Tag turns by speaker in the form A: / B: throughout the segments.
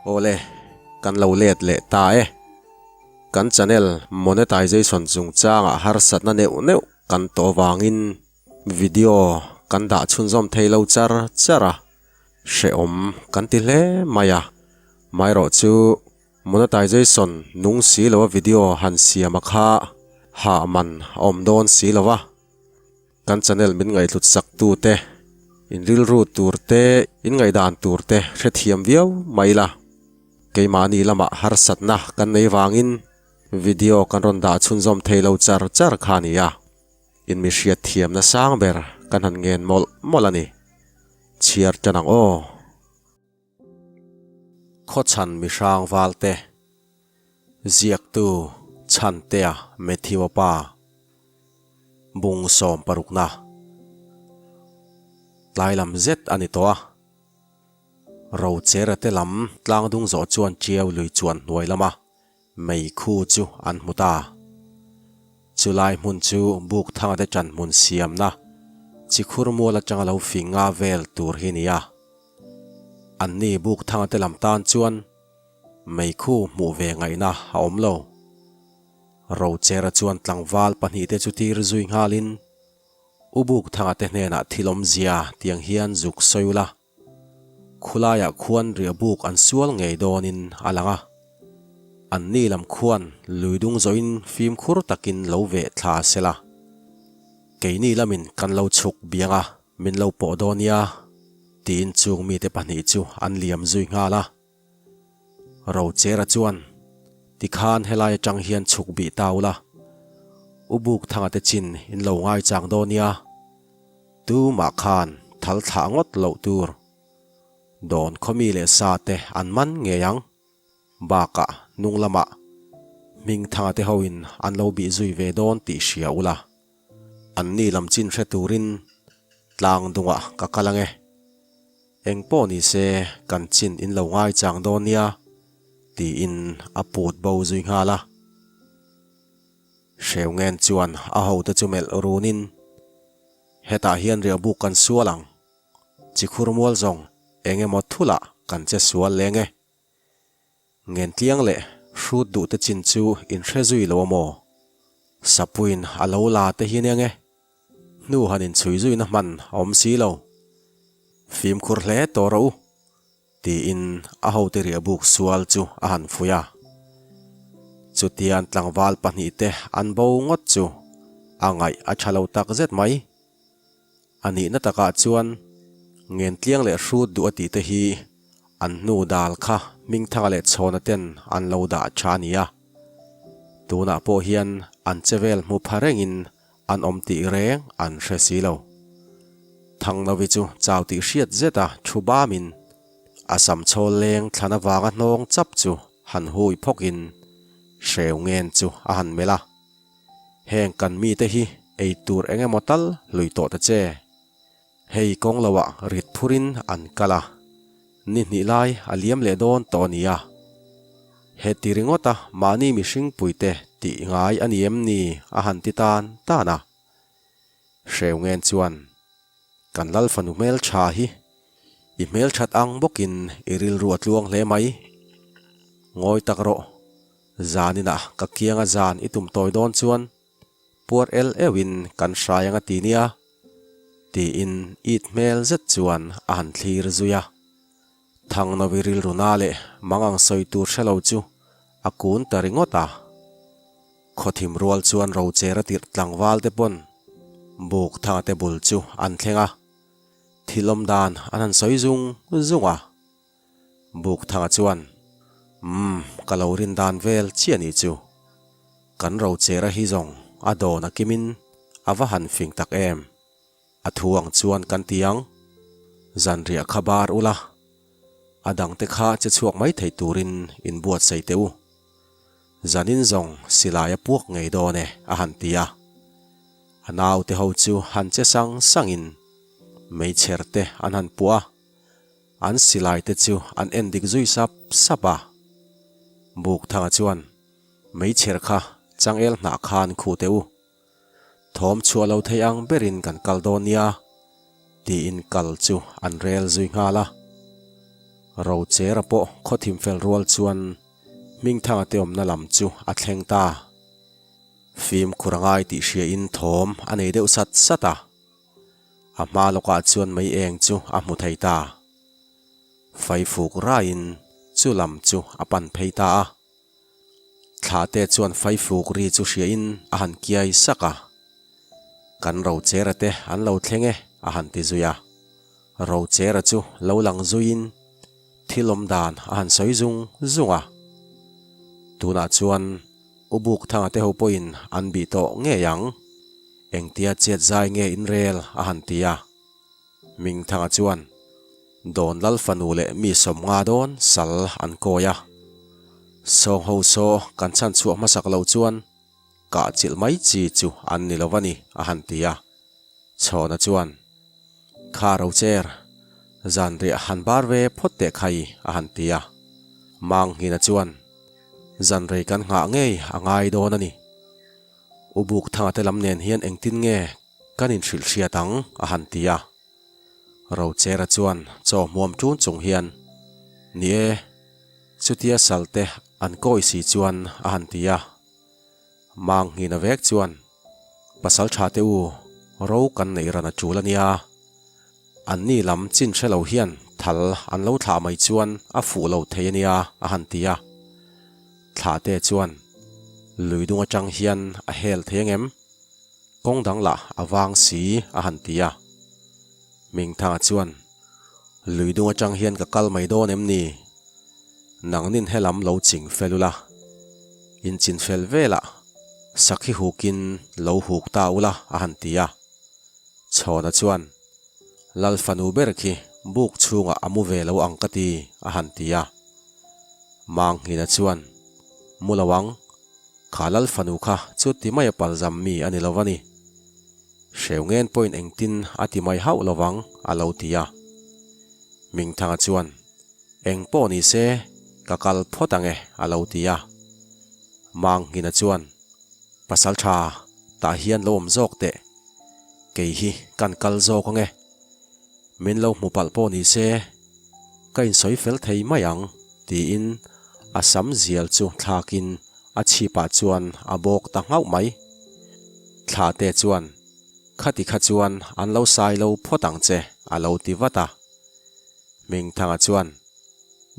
A: Awle, kan lo let leh ta e. Kan channel monetization chungchangah harsatna neuh neuh kan tawh vangin video kan dah chhunzawm thei lo char char a, hrehawm kan ti hle mai a. Maherawh chu monetization nung si loa video han siam a kha hah man a awm dawn si lo va. Kan channel min ngaihhlut sak tu te, in rilru tur te, in ngaihdan tur te hrethiam viau mai la. Keimahni lamah harsatna kan nei vangin video kan rawn dah chhunzawm thei lo char char kha a ni a. In mi hriatthiamna sang ber kan han ngen mawlh mawlh a ni. Chhiar tan ang aw. Khawchhan mihrang valte, Ziaktu Chhantea Matthew-a pa, Bung sawmparukna, Tlai lam zet a ni tawh a, Rochera te lam tlangdung zawh chuan Tiau lui chuan hnuai lama mei khu chu an hmu ta. Chulai hmun chu buk thanga te ṭan hmun siamna chikhur mual aṭanga lo fing nga vel tur hi nia. Anni buk thanga te lam tan chuan meikhu hmuh ve ngaihna a awm lo. Rochera chuan tlangval pahnihte chu tir zui nghalin U buk thanga te hnenah thil awmzia tiang hian zuk sawi ula. Khulaiah khuan riahbuk an sual ngei dawnin a lang a, anni lam khuan lui dung zawhin fimkhur takin lo veh thla se la. Keini lamin kan lo chhuk biang a, min lo pawh dawn nia, tiin chung mite pahnih chu an liam zui nghal a. Rochera chuan, Tikhan helai atang hian chhuk bih ta ula, U Buk Thanga te chin in lo ngaichang dawn nia, Tumah khan thal thlah ngawt loh tur. Dawn khawmi leh sa te an man ngei ang. Bakah hnung lamah Hmingthanga te hoin an lo bih zui ve dawn tih hria ula. Anni lam chin hre turin tlang dungah ka kal ange. Eng pawh ni se kan chin in lo ngaichang dawn nia tiin a put bo zui nghal a. Hreu ngen chuan a hote chu melh runin, Hetah hian riahbuk kan sual ang, chikhur mual zawng eng emaw thulah kan che sual leng e. Ngentliang leh hrut duhte chin chu in hre zui lo a maw? Sapuiin a lo la te hi nia nge? Hnu han inchhui zuina hman a awm si lo. Fimkhur hle tawh rawh u. Tiin a hote riahbuk sual chu a han fuih a. Chutian tlangval pahnihte an bo ngawt chu a ngaih a tha lo tak zet mai. A nihna takah chuan Ngentliang leh Hrut duh a tihte hi an hnu dal kha Hmingthanga leh Chhawna ten an lo dah tha a ni a. Tunah pawh hian an che vel hmu pha rengin An awm tih reng an hre si lo. Thangnovi chu chau tih hriat zet a thu bamin a sam chhawl leng thlan avanga hnawng chap chu han hui phawkin hreu ngen chu a han melh a. Heng kan mite hi ei tur eng emaw tal hlui tawh ta che. Hei kawng loah rit phurin an kal a, ni hnih lai a liam leh dawn tawh a nia. Heti ringawta mahni mihring puite tih ngai a ni em ni a han ti tan tan a. Hreu ngen chuan, Kan lal fanu hmeltha hi i hmelthat ang bawkin i rilru a tluang hle mai. Ngawi tak rawh, zaninah ka kianga zan i tum tawi dawn chuan Puar el euhin kan hrai anga ti nia, tiin it hmel zet chuan a han thlir zui a. Thangnawi rilru na leh mangang sawi tur hre lo chu a kun ta ringawt a. Khawthim rual chuan rocher a tirh tlangval te pawn buk thanga te bul chu an thleng a, thil awm dan an han sawi zung zung a. Buk thanga chuan, Umm, ka lo rin dan vel chiah nih chu. Kan rochera hi zawng a dawn a kimin a va han fing tak em. A thu ang chuan kan ti ang. Zanriah kha bar ula, a dangte kha che chhuak mai thei turin in buatsaih teh u. Zanin zawng silai a puak ngei dawn e a han ti a. A naute ho chu han che sang sangin meichher te an han puah a. An silai te chu an en dik zui sap sap a. Bukthanga chuan, Meichher kha changel hnah khan khuh teh u. Thawm chhuah lo thei ang berin kan kal dawn nia, tiin kal chu an rel zui nghal a. Rochera pawh khawthim fel rual chuan Hmingthanga te awmna lam chu a thleng ta. Fimkhur a ngai tih hriain thawm a nei deuh sat sat a. A hma lawkah chuan mei eng chu a hmu thei ta. Faifuk raiin chu lam chu a pan phei ta a. Thlahte chuan faifuk ri chu hriain a han kiai sak a. Kan Rochera te an lo thleng e a han ti zui a. Rochera chu lo lang zuiin thil awm dan a han sawi zung zung a. Tunah chuan U Bukthanga te ho pawhin an bih tawh ngei ang. Engtia chet zai nge inrel a han ti a. Mingthanga chuan Dawn Lal fanu leh mi 50 dawn sal an kawi a. Sawng ho saw kan chhan chhuah hmasak loh chuan kah chilh mai chi chu an ni lo a ni a han ti a. Chhawna chuan Kha ro cher, zanriah han bar ve phawt teh khai a han ti a. Manghina chuan Zanrei kan nghah ngei a ngai dawn a ni. U Bukthanga te lam nen hian engtin nge kan inhrilh hriat ang a han ti a. Rochera chuan chaw hmuam ṭun chung hian, Ni e, chutia salte an kawi si chuan a han ti a. Manghina vek chuan, Pasal ṭha te u, ro kan neih ran a ṭul a nia. Anni lam chin hre lo hian thal an lo thlah mai chuan a fuh lo thei a nia a han ti a. Thlahte chuan, Lui dung atang hian a hel thei angem? Kawng dang lah a vang si a han ti a. Mingthanga chuan, Lui dung atang hian ka kal mai dawn em ni? Nangnin helam lo ching fel ula, in chin fel velah sakhi hukin lo huk ta ula a han ti a. Chhawna chuan, Lal fanu ber khi buk chhungah a mu ve lo ang ka ti, a han ti a. Manghina chuan, Mu lo ang, kha lal fanu kha chu ti mai a palzam mi a ni lo va ni. Hreu ngen pawhin engtin a ti mai hauh lo vang, a lo ti a. Mingthanga chuan, Eng pawh ni se, ka kal phawt ang e, a lo ti a. Manghina chuan, Pasal tha, tah hian lo awm zawk teh. Kei hi kan kal zawk ang e. Min lo hmu palh pawh ni se, ka insawi fel thei mai ang, tiin a sam zial chu thlakin a chhipah chuan a bawk ta nghauh mai. Thlahte chuan, Khati kha chuan an lo sai lo phawt ang che, a lo ti vat a. Hmingthanga chuan,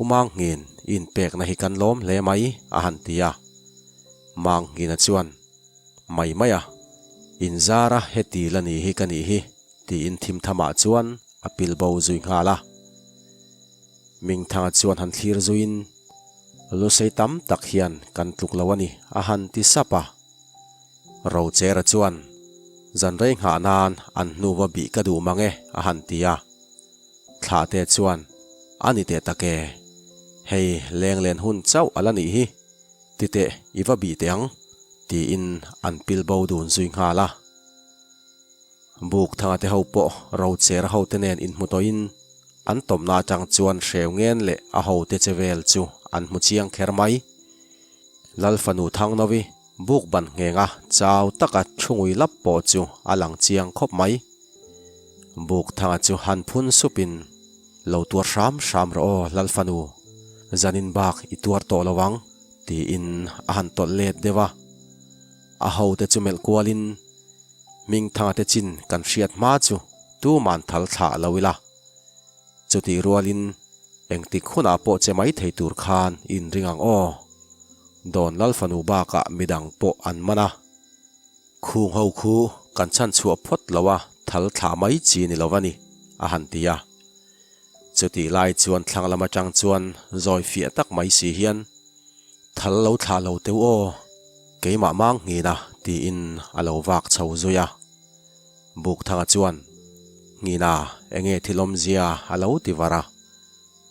A: U Mangngin, i inpekna hi kan lawm hle mai, a han ti a. Mangngina chuan, Mai mai a, inzara heti la ni hi ka nih hi, tiin thimthamah chuan a pil bo zui nghal a. Mingthanga chuan han thlir zuiin, Lusei tam tak hian kan tluk lo a ni, a han ti sap a. Rochera chuan, Zanrei nghah nan an hnu va bih ka duh mang e, a han ti a. Thlahte chuan, A ni teh tak e, hei lenglen hun chauh a la nih hi, ti teh i va bih teh ang, tiin an pil bo dun zui nghal a. Buk thanga te ho pawh Rochera hote nen inhmu tawhin an tawmna atang chuan hreu ngen leh a hote che vel chu an hmu chiang kher mai. Lal fanu Thangnovi buk ban nghenga chau taka thu ngui lap pawh chu a lang chiang khawp mai. Buk thanga chu han phun supin, Lo tuar hram hram rawh aw Lal fanu, zanin bak i tuar tawh lo ang, tiin a han tawlh let deuh a. A hote chu melh kualin, Hmingthanga te chin kan hriat hma chu tuman thal thlah lo ila. Chutih rualin engtik hunah pawh che mai thei tur khan i inring ang aw. Dawn Lal fanu bakah midang pawh an man a. Khung ho khu kan chhan chhuah phawt lo a thal thlah mai chi ni lo a ni, a han ti a. Chutih lai chuan thlang lam atang chuan zawi fiah tak mai si hian, Thal lo thlah lo teu aw, keimah mang nghin a, tiin a lo vak chho zui a. Bukthanga chuan, Nghina, enge thil awmzia a lo ti var a.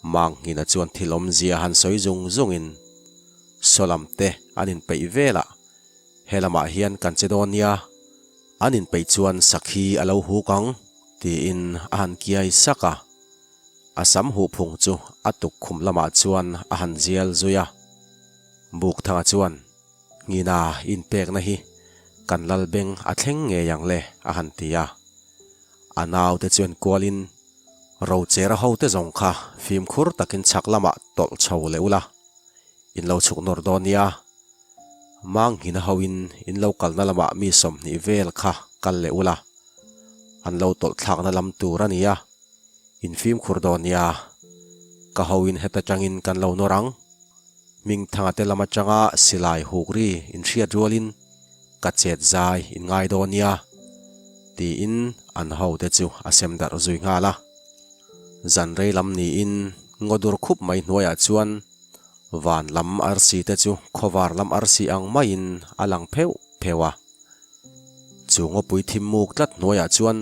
A: Mang Nghina chuan thil awmzia han sawi zung zungin, Sawlam te an inpeih velah he lamah hian kan che dawn nia, an inpeih chuan sakhi a lo huk ang, tiin a han kiai sak a. A sam huhphung chu a tukkhum lamah chuan a han zial zui a. Bukthanga chuan, Ngina inpekna hi kan lal beng a thleng ngei ang le, a han ti a. A naute chuan kualin. Rochera hote zawng kha fimkhur takin chhak lamah tawlh chho leh ula, in lo chhuk nawr dawn nia. Manghina hoin in lo kalna lamah mi 20 vel kha kal leh ula, an lo tawlh thlakna lam tur a nia. In fimkhur dawn nia, ka hoin heta tangin kan lo nawr ang. Hmingthanga te lam atanga silai huk ri in hriat rualin ka chet zai in ngai dawn nia, tiin an hote chu a sem darh zui nghal a. Zan rei lam niin ngaw dur khup mai hnuaiah chuan van lam arsi te chu khawvar lam arsi ang maiin a lang pheuh pheuh a. Chu ngawpui thim muk tlat hnuaiah chuan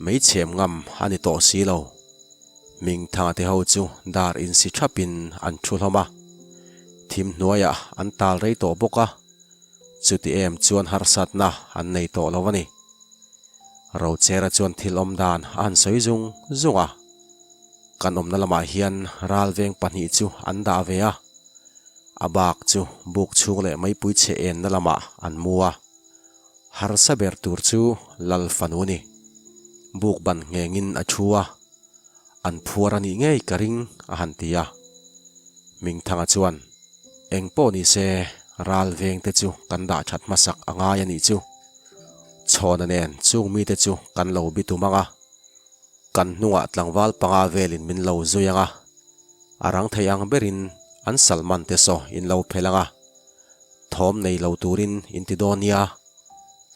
A: Mei chhem ngam a ni tawh si lo. Hmingthanga te ho chu dar insi thapin an thu hlawm a. Thim hnuaiah an tal rei tawh bawk a, chuti em chuan harsatna an nei tawh lo a ni. Rochera chuan thil awm dan a han sawi zung zung a. Kan awmna lamah hian ralveng pahnih chu an dah ve a, a bak chu buk chhung leh meipui chhe enna lamah an mu a. Harsa ber tur chu Lal fanu ni. Buk ban nghengin a thu a, an phuar a nih ngei ka ring a han ti a. Mingthanga chuan, Eng pawh ni se, ral veng te chu kan dah that hmasak a ngai a nih chu. Chhawna nen chung mite chu kan lo bitum ang a, kan hnungah tlangval panga velin min lo zui ang a, a rang thei ang berin an salman te saw in lo phelh ang a. Thawm nei lo turin in ti dawn nia,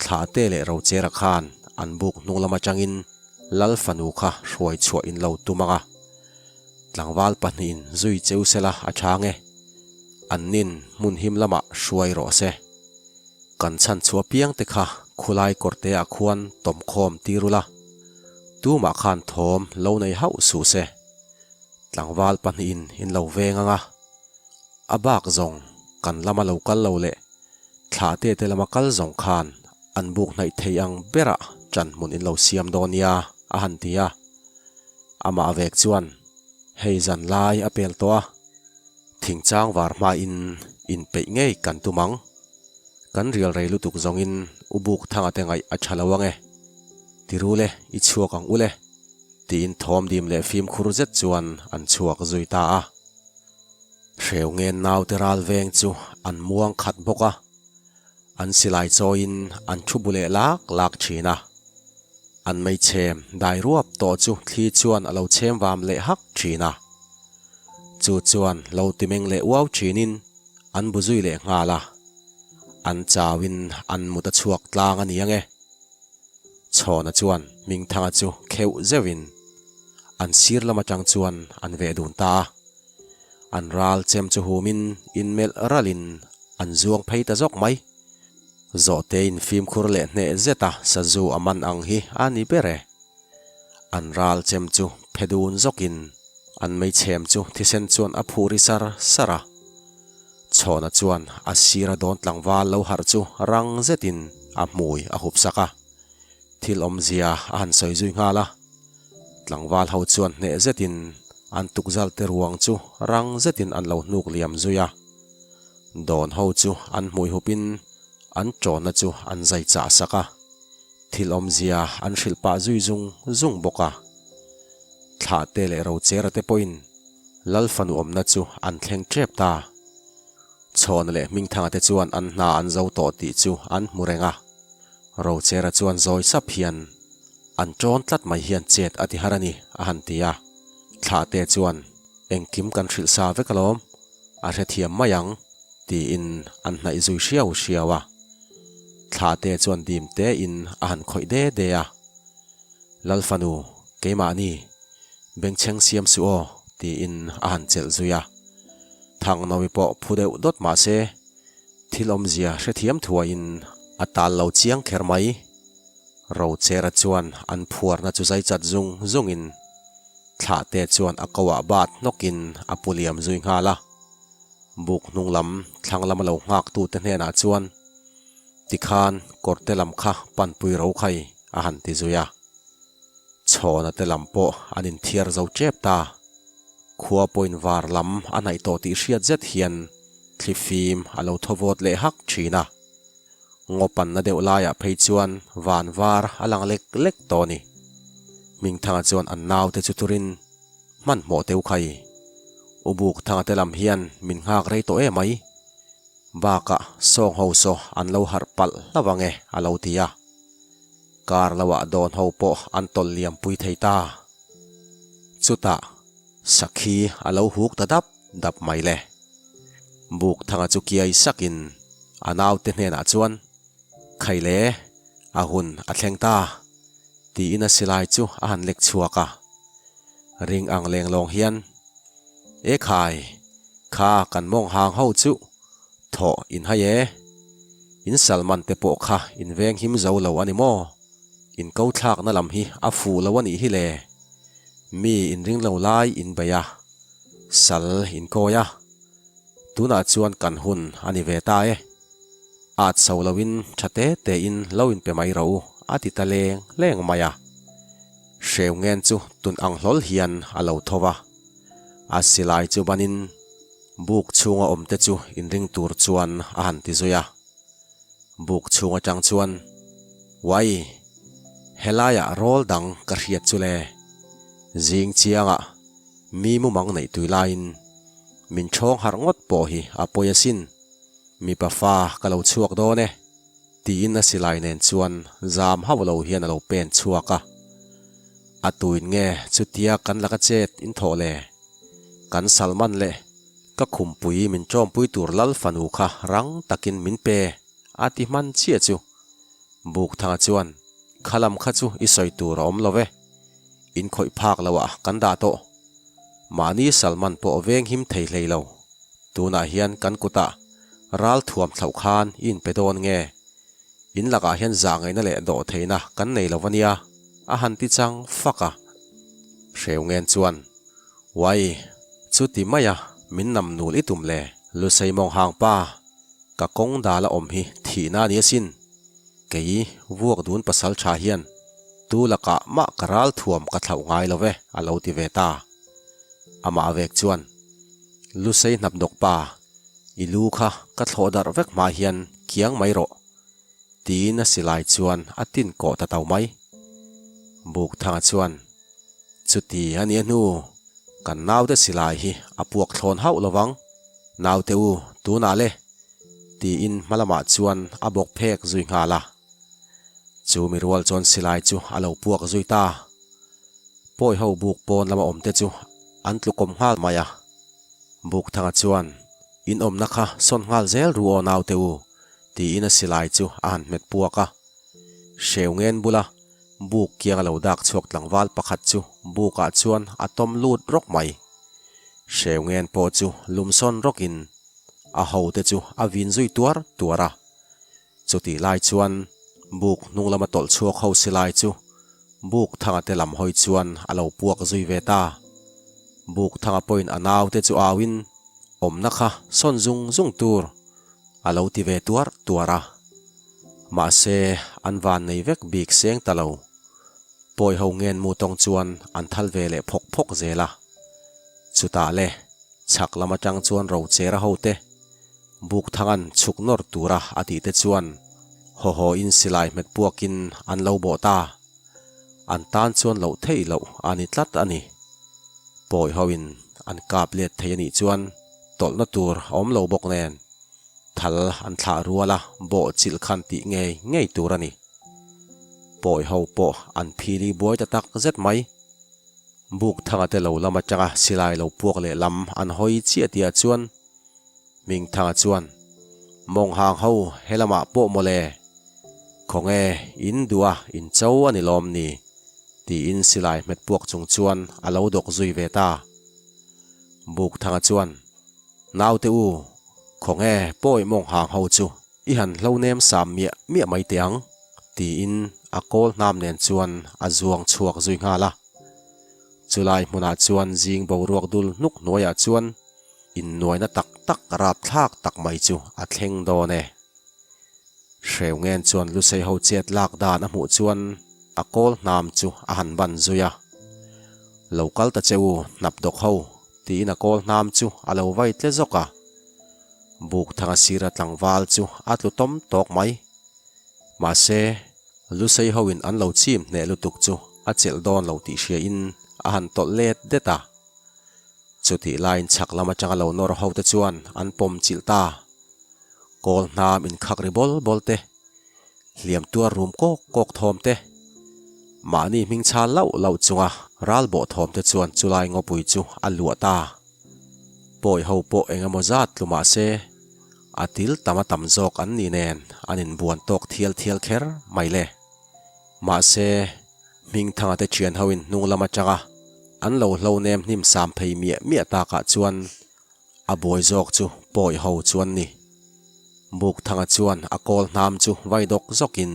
A: Thlahte leh Rochera khan an buk hnung lam atangin Lal fanu kha hruai chhuah in lo tum ang a. Tlangval pahnihin zui cheu sela a chhang e. Annin hmun him lamah hruai rawh se. Kan chhan chhuah piang te kha khulai kawrte ah khuan tawmkhawm tir ula, tumah khan thawm lo nei hauh suh se. Tlangval pahnihin in lo veng ang a. A bak zawng kan lama lo kal lo leh thlahte te lama kal zawng khan an buk hnaih thei ang berah ṭan hmun in lo siam dawn nia a han ti a. Amah vek chuan hei zan lai a pel tawh a, thingchang var hmain inpeih ngei kan tum ang. Kan rial rei lutuk zawngin u buk thanga te ngaih a ṭha lo ang e. Tirule i chhuak ang ule tiin thawm dim leh fimkhur zet chuan an chhuak zui ta a. Hreu ngen naute ral veng chu an muang khat bawk a, an silai chawiin an thu bu leh lak lak thin a. An meichhem dai ruap tawh chu thli chuan a lo chhem vam leh hak thin a. Chu chuan lo ti meng leh uau thinin an bu zui leh nghal a. An chauin an mut a chhuak tlang a ni ang e. Chhawna chuan Hmingthanga chu kheuh zeuhin an sir lam atang chuan an veh dun ta a. An ral chem chu humin inmelh ralin an zuang phei ta zawk mai. Zawhtein fimkhur leh hneh zeta sazu a man ang hi a ni ber e. An ral chem chu phe dun zawkin an meichhem chu thisen chuan a phuh ri sar sar a. Chhawna chuan a sira dawn tlangval lo harh chu rang zetin a hmui a hup sak a. Thil awmzia a han sawi zui nghal a. Tlangval ho chuan hneh zetin an tukzal te ruang chu rang zetin an lo hnuk liam zui a. Dawn ho chu an hmui hupin an ṭawnna chu an zai chah sak a. Thil awmzia an hrilh pah zui zung zung bawk a. Thlahte leh Rochera te pawhin Lal fanu awmna chu an thleng ṭep ta. Chhawna leh Hmingthanga te chuan an hna an zo tawh tih chu an hmu reng a. Rochera chuan zawi sap hian, An ṭawn tlat mai hian chet a ti har a ni, a han ti a. Thlahte chuan, Engkim kan hrilh sa vek alawm, a hrethiam mai ang, tiin an hnaih zui hriau hriau a. Thlahte chuan dim tein a han khawih de de a. Lal fanu, keimahni, bengchheng siam suh aw, tiin a han chelh zui a. Thangnawi pawh phu deuh dawt mah se, Thil awmzia hrethiam thuaiin a tal lo chiang kher mai. Rochera chuan an phuarna chu zai chat zung zungin thlahte chuan a koah bat hnawkin a pu liam zui nghal a. Buk hnung lam thlang lama lo nghaktute hnenah chuan tikhan kawrte lam kha panpui ro khai a han ti zui a. Chhawna te lam pawh an inthiar zo tep ta. Khua pawhin var lam a hnaih tawh tih hriat zet hian thli fim a lo thaw vawt leh hak thin a. Ngaw panna deuh laiah phei chuan van var a lang lek lek tawh a ni. Hmingthanga chuan an naute chu turin hmanhmawh teu khai. U Bukthanga te lam hian min nghak rei tawh em mai. Bakah sawng ho saw an lo harh palh hlauh ang e a lo ti a. Kar loah dawn ho pawh an tawlh liam pui thei ta. Chutah sakhi a lo huk ta dap dap mai le. Bukthanga chu kiai sakin a naute hnenah chuan, Khaile, a hun a thleng ta. Tiin a silai chu a han lek chhuak a. Ring ang leng lawng hian, E khai, kha kan mawng hang ho chu thawh in hai e. In Salman te pawh kha in veng him zo lo a ni maw? In ko thlakna lam hi a fuh lo a nih hi le. Mi in ring lo lai in bei a, sal in kawi a. Tunah chuan kan hun a ni ve ta e. At so loin tha te tein lo in pe mai rawh u a ti ta leng leng mai a. Hreu ngen chu tun ang hlawl hian a lo tho va. A silai chu banin buk chhunga awm te chu inring tur chuan a han ti zui a. Buk chhung atang chuan, Uai, helaiah rawl dang ka hriat chu le. Zing chiangah mi mumang neih tui laiin min ṭhawng harh ngawt pawh hi a pawi asin. Mipa fa ka lo chhuak dawn e. Tiin a silai nen chuan zam hauh lo hian a lo pen chhuak a. A tuin nge chutia kan laka chet in thawh le? Kan Salman leh ka khumpui min ṭawmpui tur lal fanu kha rang takin min pe a ti hman chiah chu. Bukthanga chuan, Kha lam kha chu i sawi tur a awm lo ve. In khawih phak loah kan dah tawh. Mahni Salman pawh veng him thei hlei lo. Tunah hian kan kutah ral thuam thlauh khan i inpe dawn nge? In lakah hian zah ngaihna leh dawh theihna kan nei lo a nia, a han ti chang fak a. Hreu ngen chuan, Uai, chuti maia min nam nul i tum le? Lusei mawng hang pa, ka kawng dala awm hi thihna a ni asin. Kei vuak dun pasal tha hian tu lakah mah ka ral thuam ka thlauh ngai lo ve, a lo ti ve ta. Amah vek chuan, Lusei hnap dawk pa, i lu kha ka thlawh darh vek hma hian kiang mai rawh, tiin a silai chuan a tin kawh ta tau mai. Bukthanga chuan, Chuti a nia hnu, kan naute silai hi a puak thlawn hauh lo vang, naute u tunah le, tiin hma lamah chuan a bawk phek zui nghal a. Chu mi rual chuan silai chu a lo puak zui ta. Pawi ho buk pawn lama awmte chu an tlukawm nghal mai a. Bukthanga chuan, In awmna kha sawn nghal zel ru aw naute u, tiin a silai chu a han hmet puak a. Hreu ngen bula buk kiang a lo dak chhuak tlangval pakhat chu bukah chuan a tawm lut rawk mai. Hreu ngen pawh chu lum sawn rawkin a hote chu a vin zui tuar tuar a. Chutih lai chuan buk hnung lama tawlh chhuak ho si lai chu buk thanga te lam hawi chuan a lo puak zui ve ta. Buk thanga pawhin a naute chu auin awmna kha sawn zung zung tur a lo ti ve tuar tuar a. Mahse an van nei vek bik seng ta lo. Pawi ho ngen mu tawng chuan an thal ve leh phawk phawk zel a. Chutah le Chhak lam atang chuan Rochera hote Bukthangan chhuk nawr tura a tih te chuan haw haw in silai hmet puakin an lo bawh ta. An tan chuan loh theih loh a ni tlat a ni. Pawi ho in an kap let thei a nih chuan tawlhna tur a awm lo bawk nen thal an thlah rual a bawh chilh khan tih ngei ngei tur a ni. Pawi ho pawh an phili buai ta tak zet mai. Buk thanga te lo lam atanga silai lo puak leh lam an hawi chiah tihah chuan Hmingthanga chuan, Mawng hang ho he lamah pawh mawle, khawnge in duh a in cho a ni lawm ni? tiin silai hmet puak chung chuan a lo dawk zui ve ta. Buk thanga chuan, Naute u, khawnge pawi mawng hang ho chu I han hlo nem sam miah miah mai teh ang, tiin a kawl hnam nen chuan a zuang chhuak zui nghal a. Chulai hmunah chuan zing boruak dul hnuk hnuaiah chuan innuaina tak tak rapthlak tak mai chu a thleng dawn e. Hreu ngen chuan Lusei ho chet lak dan a hmuh chuan a kawl hnam chu a han ban zui a. Lo kal ta che u, hnap dawk ho, tiin a kawl hnam chu a lo vai tle zawk a. Bukthanga sira tlangval chu a tlu tawm tawk mai. Mahse, Lusei hoin an lo chim hneh lutuk chu a chelh dawn lo tih hriain a han tawlh let det a. Chutih laiin chhak lam atanga lo nawr ho te chuan an pawm chilh ta. Kawl hnam inkhak ri bawl bawl te, hliam tuar rum kawk kawk thawm te, mahni hming chhal lauh lauh chunga ral bawh thawm te chuan chulai ngawpui chu a luah ta. Pawi ho pawh eng emaw zat tlu mah se, a til tam a tam zawk an ni nen an inbuan tawk thial thial kher mai le. Mahse, Hmingthanga te thian hoin hnung lam atanga an lo hlo nem hnim sam phei miah miah takah chuan a buai zawk chu pawi ho chuan ni. Bukthanga chuan a kawl hnam chu vai dawk zawkin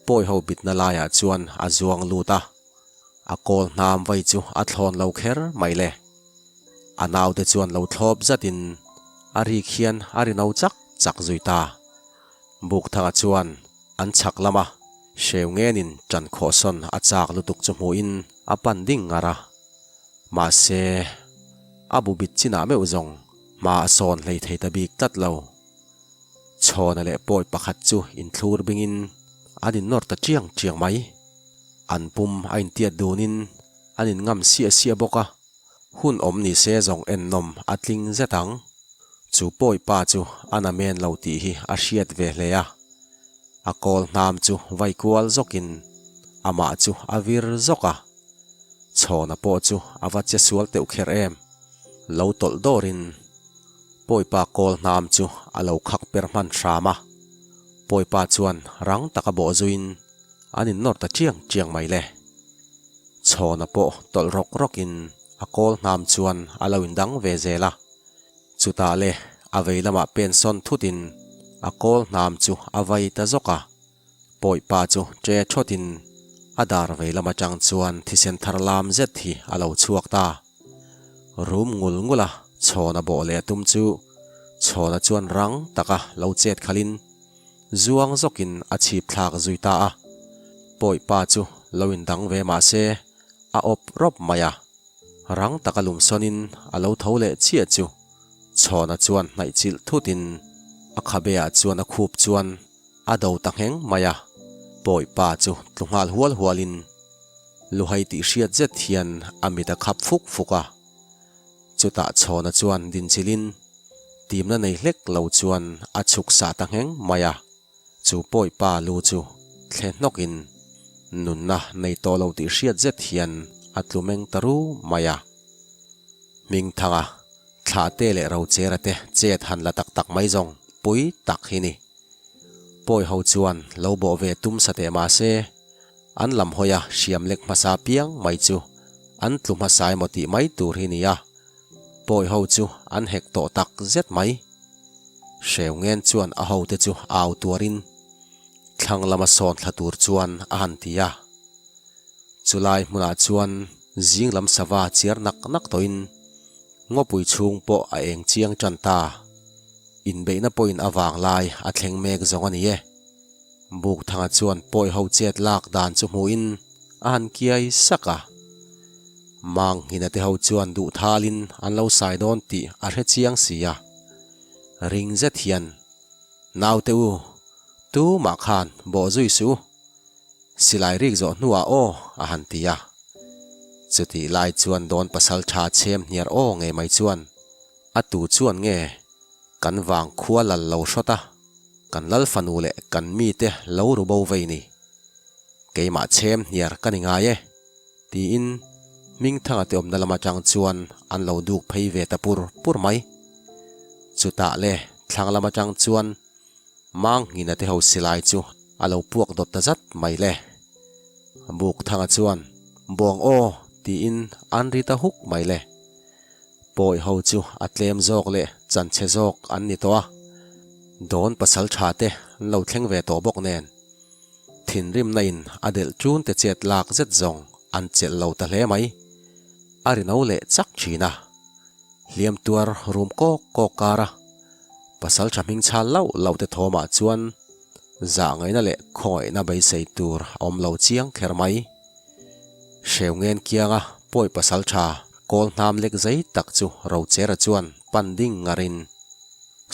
A: pawi ho bitna laiah chuan a zuang lut a, a kawl hnam vai chu a thlawn lo kher mai le. A naute chuan lo thlawp zatin a rik hian a ri no chak chak zui ta. Bukthanga chuan An chhak lama hreu ngenin ṭan khawhsawn a chak lutuk chu hmuhin a pan ding ngar a. Mahse, a bu bit chinah meuh zawng hma a sawn hlei thei ta bik tlat lo. Chhawna leh pawi pakhat chu inthlur bingin an innawr ta chiang chiang mai. An pum a intiat dunin an inngam siah siah bawk a. Hun awm ni se zawng ennawm a tling zet ang. Chu pawi pa chu a na men lo tih hi a hriat ve hle a. A kawl hnam chu vai kual zawkin amah chu a vir zawk a. Chhawna pawh chu a va che sual teuh kher em. Lo tawlh dawrin pawipa kawl hnam chu a lo khak per hman hram a. Pawipa chuan rang taka bawh zuiin an innawr ta chiang chiang mai le. Chhawna pawh tawlh rawk rawkin a kawl hnam chuan a lo indang ve zel a. Chutah le a vei lamah pen sawn thutin a kawl hnam chu a vai ta zawk a. Pawipa chu ṭe thawtin a dar vei lam atang chuan thisen thar lam zet hi a lo chhuak ta. Rum ngul ngul a Chhawna bawh leh a tum chu Chhawna chuan rang taka lo chet khalhin Zuang zawkin a chhip thlak zui ta a, Pawipa chu lo indang ve mah se a awp rawp mai a. Rang taka lumsawnin a lo tho leh chiah chu Chhawna chuan hnaih chilh thutin a khabeah chuan a khup chuan a do ta ngheng mai a. Pawipa chu tlu nghal hual hualin luhai tih hriat zet hian a mit a khap fuk fuk a. Chutah Chhawna chuan dinchilhin Timna nei hlek lo chuan a chhuk sah ta ngheng mai a, chu pawi pa lu chu thle hnawkin nunna nei tawh lo tih hriat zet hian a tlu meng ta ru mai a. Hmingthanga, Thlahte leh Rochera te chet han la tak tak mai zawng pui tak hi ni. Pawi ho chuan lo bawh ve tum sa teh mah se, an lam hawi a hriam lek hmasa piang mai chu an tlu hmasa emaw tih mai tur hi ni a. Pawi ho chu an hek tawh tak zet mai. Hreu ngen chuan a hote chu au tuarin thlang lama sawn thla tur chuan a han ti a. Chulai hmunah chuan zing lam sava chiar nak nak tawhin ngawpui chhung pawh a eng chiang tan ta. Inbeihna pawhin a vang lai a thleng mek zawng a ni e. Bukthanga chuan pawi ho chet lak dan chu hmuhin a han kiai sak a. Manghina te ho chuan duh thalin an lo sai dawn tih a hre chiang si a. Ring zet hian, Naute u, tumah khan bawh zui suh u. Silai rik zawh hnuah aw a han ti a. Chutih lai chuan dawn pasal tha chhem hniar aw ngei mai chuan, A tu chuan nge kan vang khua lal lo hrawt a, kan lal fanu leh kan mite lo ru bo vei ni. Keimah chhem hniar ka ni ngai e. Tiin Hmingthanga te awmna lam atang chuan an lo duk phei ve ta pur pur mai. Chutah le thlang lam atang chuan Manghina te ho silai chu a lo puak dawt ta zat mai le. Bukthanga chuan Buang aw tiin an ri ta huk mai le. Pawi ho chu a tlem zawk leh chanchhe zawk an ni tawh a, Dawn pasal tha te an lo thleng ve tawh bawk nen. Thinrimna in a delh ṭun te chet lak zet zawng an chelh lo ta hle mai. A ri no leh chak ṭhin a. Hliam tuar rum kawk kawk kar a. Pasal ṭha hming chhal lauh lauh te thawmah chuan zah ngaihna leh khawngaihna beisei tur a awm lo chiang kher mai. Hreu ngen kianga pawi pasal ṭha kawl hnam lek zei tak chu Rochera chuan pan ding ngarin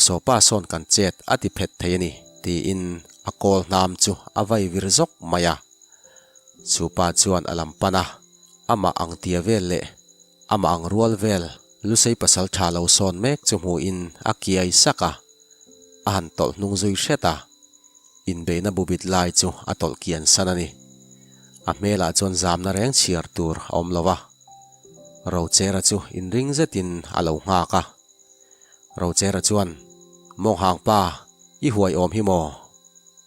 A: Sawpa sawn kan chet a ti phet thei a ni, tiin a kawl hnam chu a vai vir zawk mai a. Chu pa chuan a lam pan a, amah ang tia vel leh amah ang rual vel Lusei pasal tha lo sawn mek chu hmuhin a kiai sak a, a han tawlh hnung zui hret a. Inbeihna bubit lai chu a tawlh kian san a ni. A hmelah chuan zamna reng chhiar tur a awm lo va. Rochera chu inring zetin a lo nghak a. Rochera chuan, Mawnghang pa, i huai awm hi maw?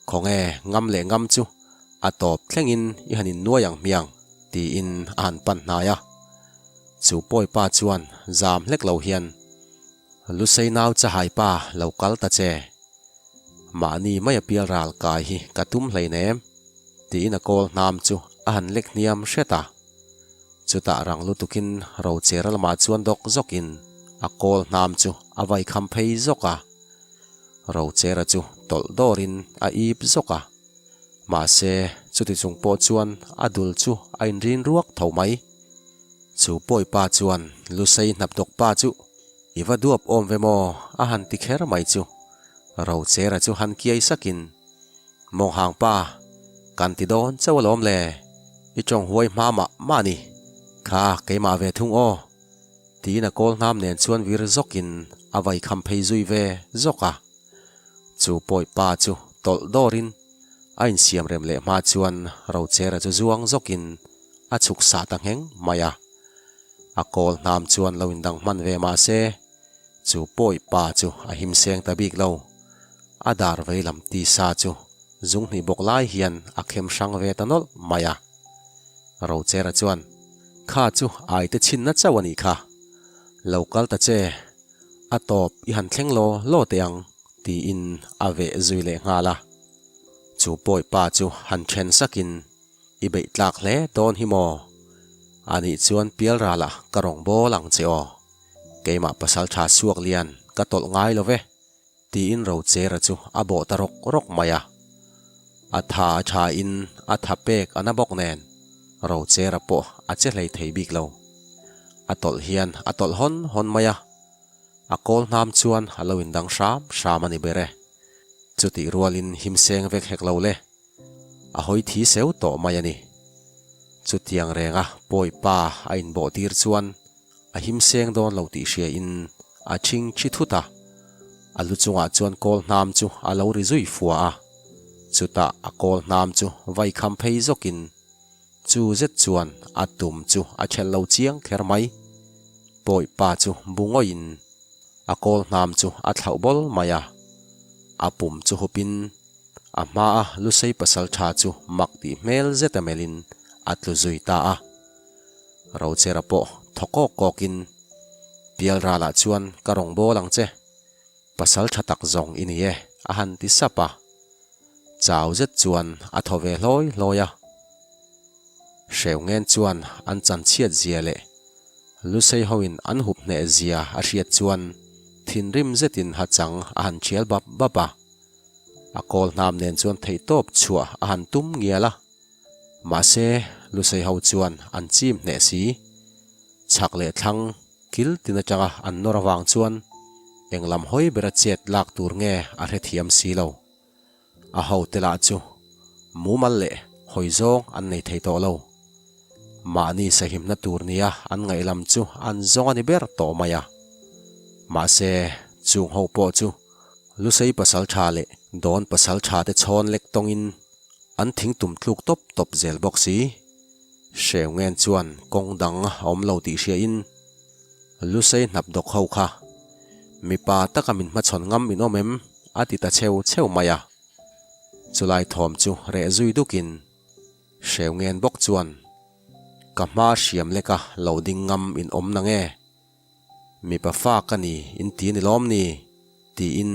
A: Khawnge ngam leh ngam chu a tawp thlengin i han innuai ang hmiang, tiin a han pan hnai a. Chu pawi pa chuan zam hlek lo hian, Lusei nau chahai pa lo kal ta che. Mahni mai a pial ral kai hi ka tum hleinem, tiin a kawl hnam chu a han lek hniam hret a. Chutah rang lutukin Rochera lamah chuan dawk zawkin a kawl hnam chu a vai kham phei zawk a. Rochera chu tawlh dawrin a ip zawk a. Mahse, chuti chung pawh chuan a dul chu a inrin ruak tho mai. Chu pawipa chuan Lusei hnapdawk pa chu i va duap awm ve maw a han ti kher mai chu Rochera chu han kiai sakin Mawnghang pa, kan ti dawn chauh alawm le, i tawng huai hma mah mah ni, kha keimah ve thung aw tiin a kawl hnam nen chuan vir zawkin a vai kham phei zui ve zawk a. Chu pawi pa chu tawlh dawrin a insiam rem leh hma chuan Rochera chu zuang zawkin a chhuk sah ta ngheng mai a. A kawl hnam chuan lo indang hman ve mah se, chu pawi pa chu a him seng ta bik lo. A dar vei lam tisa chu zung hnih bawk lai hian a khem hrang ve ta nawlh mai a. Rochera chuan, Kha chu aite chhinna chauh a nih kha. Lo kal ta che, A tawp i han thleng law law teh ang, tiin a veh zui leh nghal a. Chu pawi pa chu han then sakin, I beih tlak hle dawn hi maw? Anih chuan pialralah ka rawng bawl ang che aw. Keimah pasal tha suak lian ka tawlh ngai lo ve. Tiin Rochera chu a bawh ta rawk rawk mai a. A tha a tha in a tha pek a na bawk nen Rochera pawh a che hlei thei bik lo. A tawlh hian a tawlh hawn hawn mai a, a kawl hnam chuan a lo indang hram hram a ni ber e. Chutih rualin himseng vek hek lo le. A hawi thi seu tawh mai a ni. Chutiang renga pawi pa a inbawh tir chuan A him seng dawn lo tih hria in a chhing thi thut a, a lu chungah chuan kawl hnam chu a lo ri zui fua a, chutah a kawl hnam chu vai kham phei zawk in chu zet chuan a tum chu a thelh lo chiang kher mai. Pawi pa chu bu ngawih in a kawl hnam chu a thlauh bawl mai a, a pum chu hup in a hma a lusei pasal tha chu mak tih hmel zet a melh in a tlu zui ta a. Rochera pawh thaw kawk kawkin, Pialralah chuan ka rawn bawl ang che, pasal tha tak zawng i ni e, a han ti sap a. Chau zet chuan a thaw ve hlawi hlawi a. Hreungen chuan an chanchhiat zia leh Lusei hoin an hup hneh zia a hriat chuan thinrim zetin hachang a han thial bap bap a. A kawl hnam nen chuan theihtawp chhuah a han tum ngial a. Mahse, Lusei ho chuan an chim hneh si. Chhak leh thlang kil tin atanga an nawr avang chuan eng lam hawi bera chet lak tur nge a hrethiam si lo. A hote lah chu mumal leh hawi zawng an nei thei tawh lo. Mahni sahimna tur nia an ngaih lam chu an zawng a ni ber tawh mai a. Mahse, chung ho pawh chu Lusei pasal tha leh Dawn pasal tha te chhawn lek tawngin An thing tum tluk tawp tawp zel bawk si. Hreungen chuan kawng dang a awm lo tih hriain Lusei hnap dawk ho kha mipa taka min hmachhawn ngam in awm em? a ti ta cheu cheu mai a. Chulai thawm chu reh zui dukin Hreungen bawk chuan Ka hma hriam leka lo ding ngam in awm na nge? Mipa fa ka ni in ti ni lawm ni? tiin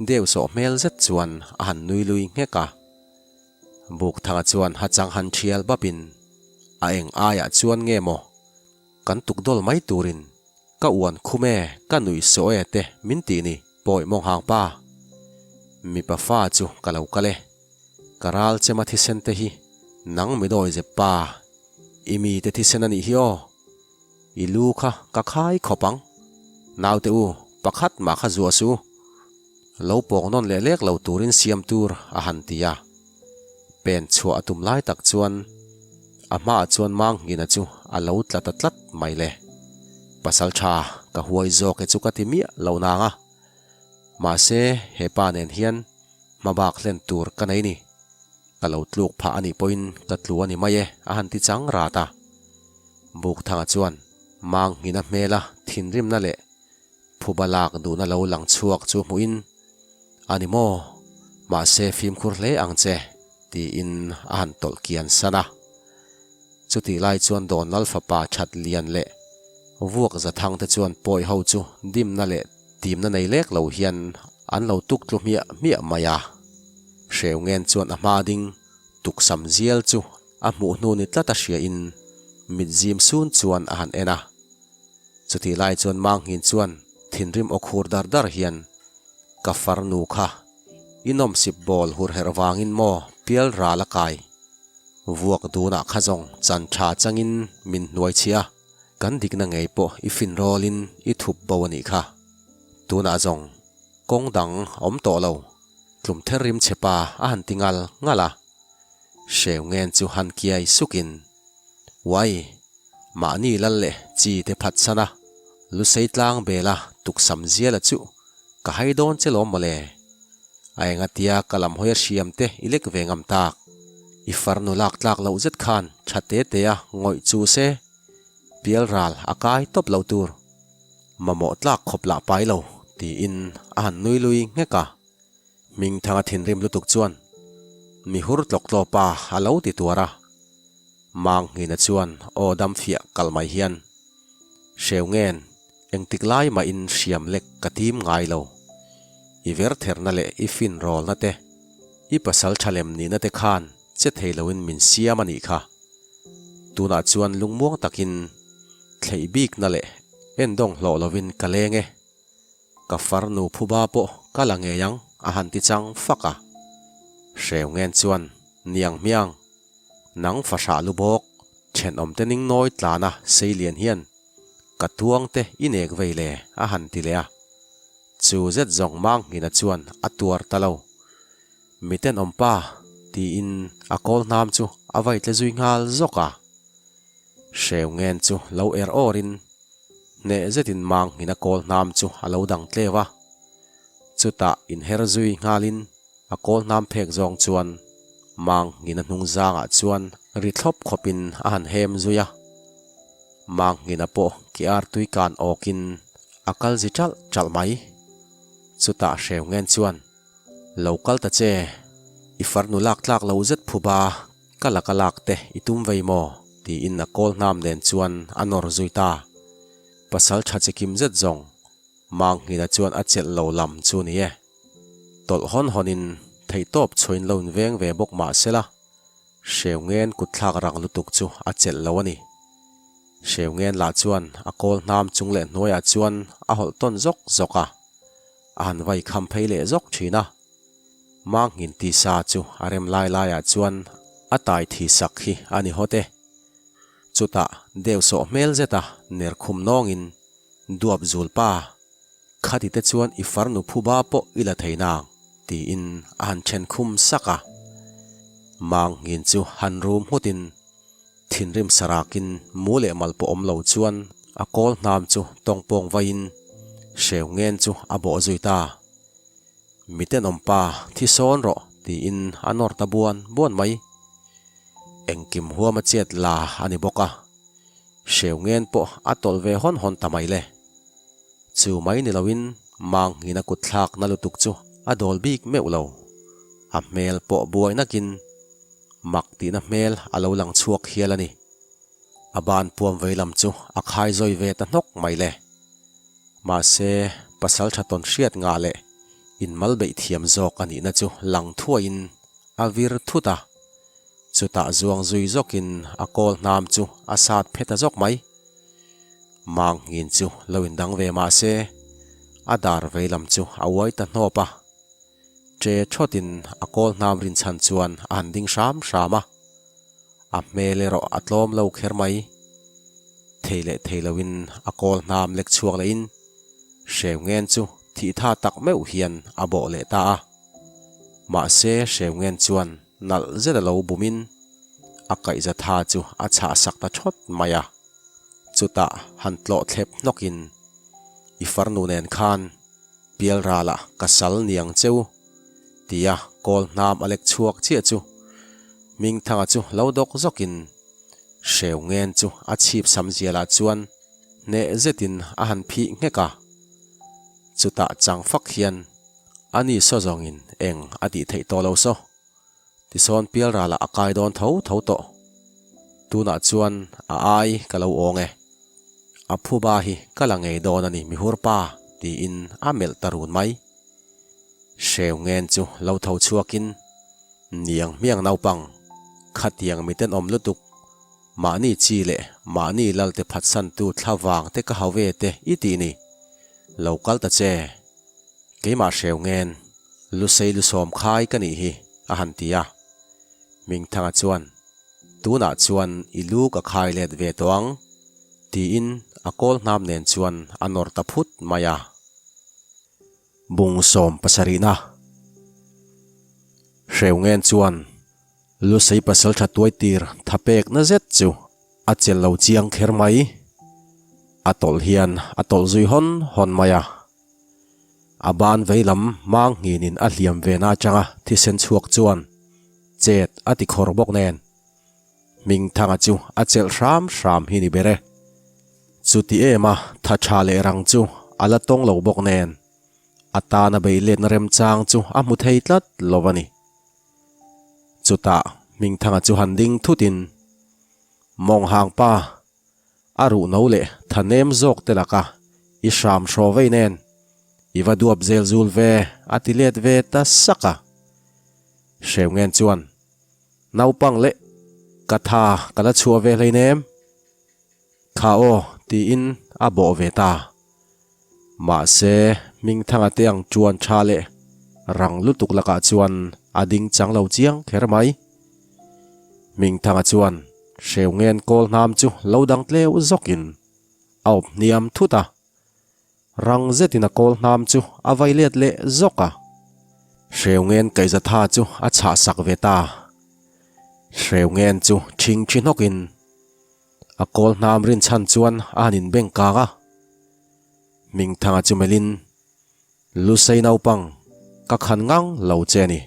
A: deuh sawh hmel zet chuan a han nui lui nghek a. Bukthanga chuan hachang han thial bapin a eng aiah chuan nge maw kan tukdawl mai turin ka uan khum e ka nuih sawh e te min tih ni pawi mawnghang pa. Mipa fa chu ka lo kal e. Ka ral chema thisen te hi nang midawi zep pa i mite thisen a nih hi aw. I lu kha ka khai khawp ang. Naute u, pakhat mah kha zuah suh u. Lo pawng nawn leh lek lo turin siam tur a han ti a. Pen chhuah a tum lai tak chuan A hmaah chuan Manghina chu a lo tla ta tlat mai le. Pasal tha ka huai zawk e chu ka ti miah lo nang a. Mahse, he pa nen hian hmabak hlen tur ka nei ni. Ka lo tluk phah a nih pawhin ka tlu a ni mai e, a han ti chang rat a. Bukthanga chuan Manghina hmela thinrimna leh Phuba lak duhna lo lang chhuak chu hmuhin, A ni maw? Mahse fimkhur hle ang che, tiin a han tawlh kian san a. Chutih lai chuan Dawnlal fapa that lian leh vuak zathang te chuan pawi ho chu dimna leh timna nei lek lo hian an lo tuk tlu hmiah hmiah mai a. Hreungen chuan a hma ding tuksam zial chu a hmuh hnu ni tlat a hriain mit zim sun chuan a han en a. Chutih lai chuan Manghin chuan thinrim aw khur dar dar hian, Ka farnu kha, i nawmsip bawl hur herh vangin maw pial ral a kai? Vuak dunah kha zawng chan tha changin min hnuai chhia, kan dikna ngei pawh i fin rawlin i thup bo a nih kha. Tunah zawng kawng dang a awm tawh lo, tlum ther rim che pa a han ti ngal ngal a. Hreu ngen chu han kiai sukin, Uai! Mahni lal leh chi te phatsan a, Lusei tlang bela tuksam ziala chu ka hai dawn che lawm mawle. A engatia ka lam hawi a hriam te i lek ve ngam tak. I farnu lak tlak loh zet khan tha te te a ngawih chu se, pial ral a kai tawp lo tur. Mamawh tlak khawp lah pai lo, tiin a han nui lui nghek a. Hmingthanga thinrim lutuk chuan mi hur tlawk tlawp a a lo ti tuar a. Manghina chuan aw dam fiah kal mai hian, Hreu ngen, engtik lai mahin hriam lek ka tim ngai lo. I vertherna leh i fin rawlna te, i pasal tha lem nihna te khan che thei loin min siam a nih kha. Tunah chuan lungmuang takin thleih bikna leh endawng hlawh lovin ka leng e. Ka farnu phuba pawh ka la ngei ang a han ti chang fak a. Hreu ngen chuan, Niang hmiang, nang fahrah lu bawk, thenawmte ning nawi tlana sei lian hian ka tuangte i nek vei le a han ti leh a. Chu zet zawng Manghina chuan a tuar ta lo. Mi tenawm pa tiin a kawl hnam chu a vai tle zui nghal zawk a. Hreu ngen chu lo er awrin hneh zetin Manghina kawl hnam chu a lo dang tleu a. Chutah inher zui nghalin a kawl hnam phek zawng chuan Manghina hnung zangah chuan ri thlawp khawpin a han hem zui a. Manghina pawh ki artui kan awkin a kal zi ṭalh ṭalh mai. Chutah Hreu ngen chuan Lo kal ta che, i farnu lak tlak lo zet phuba ka laka lak te i tum vei maw? tiin a kawl hnam nen chuan a nawr zui ta. Pasal tha chi kim zet zawng Manghina chuan a chelh lo lam chu ni e. Tawlh hawn hawnin theihtawp chhuain lo inveng ve bawk mah sela, Hreu ngen kutthlak rang lutuk chu a chelh lo a ni. Hreu ngen lah chuan a kawl hnam chung leh hnuaiah chuan a hawlh tawn zawk zawk a. A han vai kham phei leh zawk thin a. Manghin tisa chu a rem lai laiah chuan a tai thi sak hi a ni hawt e. Chutah deuhsawh hmel zeta ner khum nawngin duap zul pa, khati te chuan i farnu phuba pawh i la thei nang, tiin a han then khum sak a. Manghin chu han rum nghutin Thinrim sarakin mu leh mal pawh awm lo chuan a kawl hnam chu tawngpawng vaiin hreu ngen chu a bawh zui ta. Mi tenawm pa thi sawn rawh tiin a nawr ta buan buan mai. Engkim huam a chet la a ni bawk a, hreu ngen pawh a tawlh ve hawn hawn ta mai le. Chu mai ni loin Manghina kut thlak na lutuk chu a dawl bik meuh lo. A hmel pawh buai nakin Mak tihna hmel a lo lang chhuak hial a ni. A ban puam vei lam chu a khai zawi ve ta hnawk mai le. Mahse, pasal tha tawn hriat ngah leh inmal beih thiam zawk a nihna chu lang thuaiin a vir thut a. Chutah zuang zui zawkin a kawl hnam chu a sat phe ta zawk mai. Manghin chu lo indang ve mahse, a dar vei lam chu a uai ta hnawp a. Che thawtin a kawl hnam rinchhan chuan a han ding hram hram a, a hmel erawh a tlawm lo kher mai. Thei leh thei loin a kawl hnam lek chhuak lehin Hreu ngen chu thih tha tak meuh hian a bawh leh ta a. Mahse Hreu ngen chuan nalh zet a lo bumin. A kaihza tha chu a chhah sak ta thawt mai a. Chutah han tlawh thlep hnawkin, I farnu nen khan pialralah ka sal niang cheu, tia kawl hnam a lek chhuak chiah chu Hmingthanga chu lo dawk zawkin hreu ngen chu a chhip sam zialah chuan hneh zetin a han phih nghek a. Chutah chang fak hian a ni saw zawngin eng a tih theih tawh lo saw. Tisawn pialralah a kai dawn tho tho tawh. Tunah chuan a ai ka lo awng e. A phuba hi ka la ngei dawn a ni mihur pa tiin a melh ta run mai. Hreu ngen chu lo tho chhuakin, Niang hmiang naupang, khatiang miten awm lutuk, mahni chi leh mahni lalte phatsantu thla vang te ka hau ve te i tih ni. Lo kal ta che. Keimah hreu ngen, Lusei lusawm khai ka nih hi, a han ti a. Hmingthanga chuan, Tunah chuan i lu ka khai let ve tawh ang, tiin a kawl hnam nen chuan a nawr ta phut mai a. Bung sawm pasarihna Hreungen chuan Lusei pasal tha tuai tir tha pek na zet chu a chelh lo chiang kher mai. A tawlh hian a tawlh zui hawn hawn mai a. A ban veilam mang nghinin a hliam ve na atanga thisen chhuak chuan chet a ti khawr bawk nen. Hmingthanga chu a chelh hram hram hi ni ber e. Chuti em a tha tha leh rang chu a la tawng lo bawk nen a tana bei letna remchang chu a hmu thei tlat lo a ni. Chutah Hmingthanga chu han ding thutin Mawnghang pa A ruh no leh tha nem zawk te laka i hram hraw vei nen i va duap zel zul ve a ti let ve ta sak a. Hreungen chuan naupang leh ka tha ka la chhuah ve hleinem kha aw tiin a bawh ve ta. Mahse Hmingthanga te ang chuan tha leh rang lutuk lakah chuan a ding chang lo chiang kher mai. Hmingthanga chuan Hreungen kawl hnam chu lo dang tleu zawkin a awp hniam thut a, rang zetin a kawl hnam chu a vai let leh zawk a. Hreungen kaihzatha chu a chhah sak ve ta. Hreungen chu ṭhing ṭhi hnawkin a kawl hnam rinchhan chuan a han inbeng kang a. Hmingthanga chu melhin, Lusei naupang, ka khan ngang lo che a ni.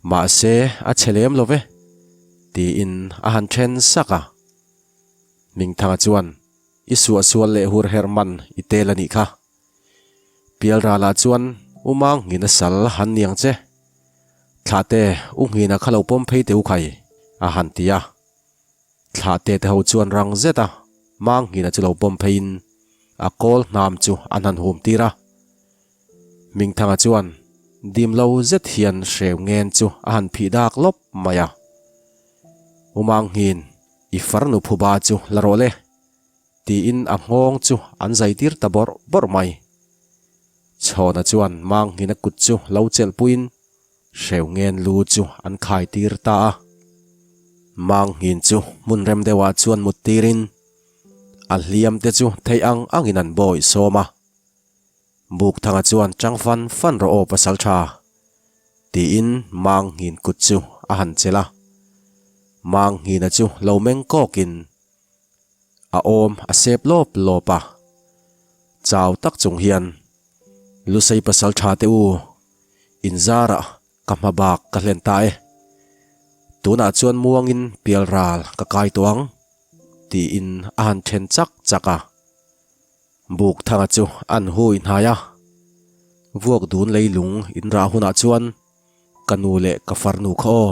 A: Mahse, a chhe lem lo ve, tiin a han then sak a. Hmingthanga chuan, I suahsual leh hur herh man i tel a nih kha. Pialralah chuan U Mang Nghina sal han ni ang che. Thlahte, U Nghina kha lo pawm phei teh u khai, a han ti a. Thlah te te ho chuan rang zet a, Manghina chu lo pawm pheiin a kawl hnam chu an han hum tir a. Hmingthanga chuan dim lo zet hian hreu ngen chu a han phih dak lawp mai a. U Manghin, i farnu phuba chu la rawh le, tiin a nghawng chu an zai tir ta bawrh bawrh mai. Chhawna chuan Manghina kut chu lo chelh puiin Hreu ngen lu chu an khai tir ta a. Mang nghin chu hmun rem deuhah chuan mut tirin a hliam te chu theih ang angin an bawi sawm a. Bukthanga chuan chang fan fan rawh aw pasal tha tiin Mang nghin kut chu a han chelh a. Mang nghina chu lo meng kawkin a awm a sep lawp lawp a. Chau tak chung hian Lusei pasal tha te u Inzarah ka hma bak ka hlen ta e. Tunah chuan muangin pialral ka kai tawh ang, tiin a han then chak chak a. Bukthanga chu an hui hnai a. Vuak dun leilung inrah hunah chuan ka nu leh ka farnu kha aw,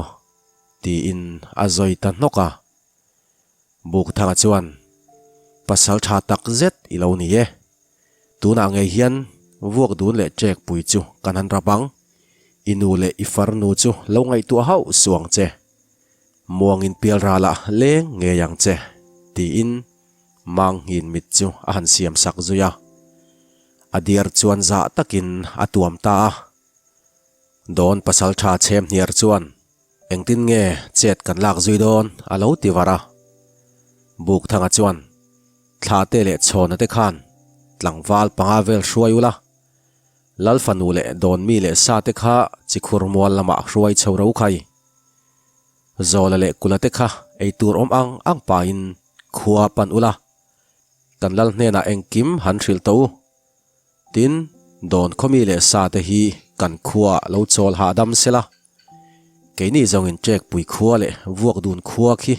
A: tiin a zawi ta hnawk a. Bukthanga chuan, Pasal tha tak zet i lo ni e. Tunah ngei hian vuak dun leh ṭek pui chu kan han rap ang. I nu leh i farnu chu lo ngaihtuah hauh suh ang che. Muangin pialralah leng ngei ang che, tiin Manghin mit chu a han siam sak zui a. A diar chuan zah takin a tuam ta a. Dawn pasal tha chhem hniar chuan Engtin nge chet kan lak zui dawn a lo ti var a. Bukthanga chuan Thlate leh Chhawna te khan tlangval panga vel hruai ula, Lal fanu leh Dawnmi leh Sa te kha Chikhur mual lamah hruai chho ro khai. Zawla leh Kula te kha ei tur awm ang ang pahin khua pan ula, kan lal hnenah engkim han hrilh tawh u. Tin, dawn khawmi leh sa te hi kan khuaah lo chawl hahdam sela, keini zawngin ṭekpui khua leh vuak dun khua khi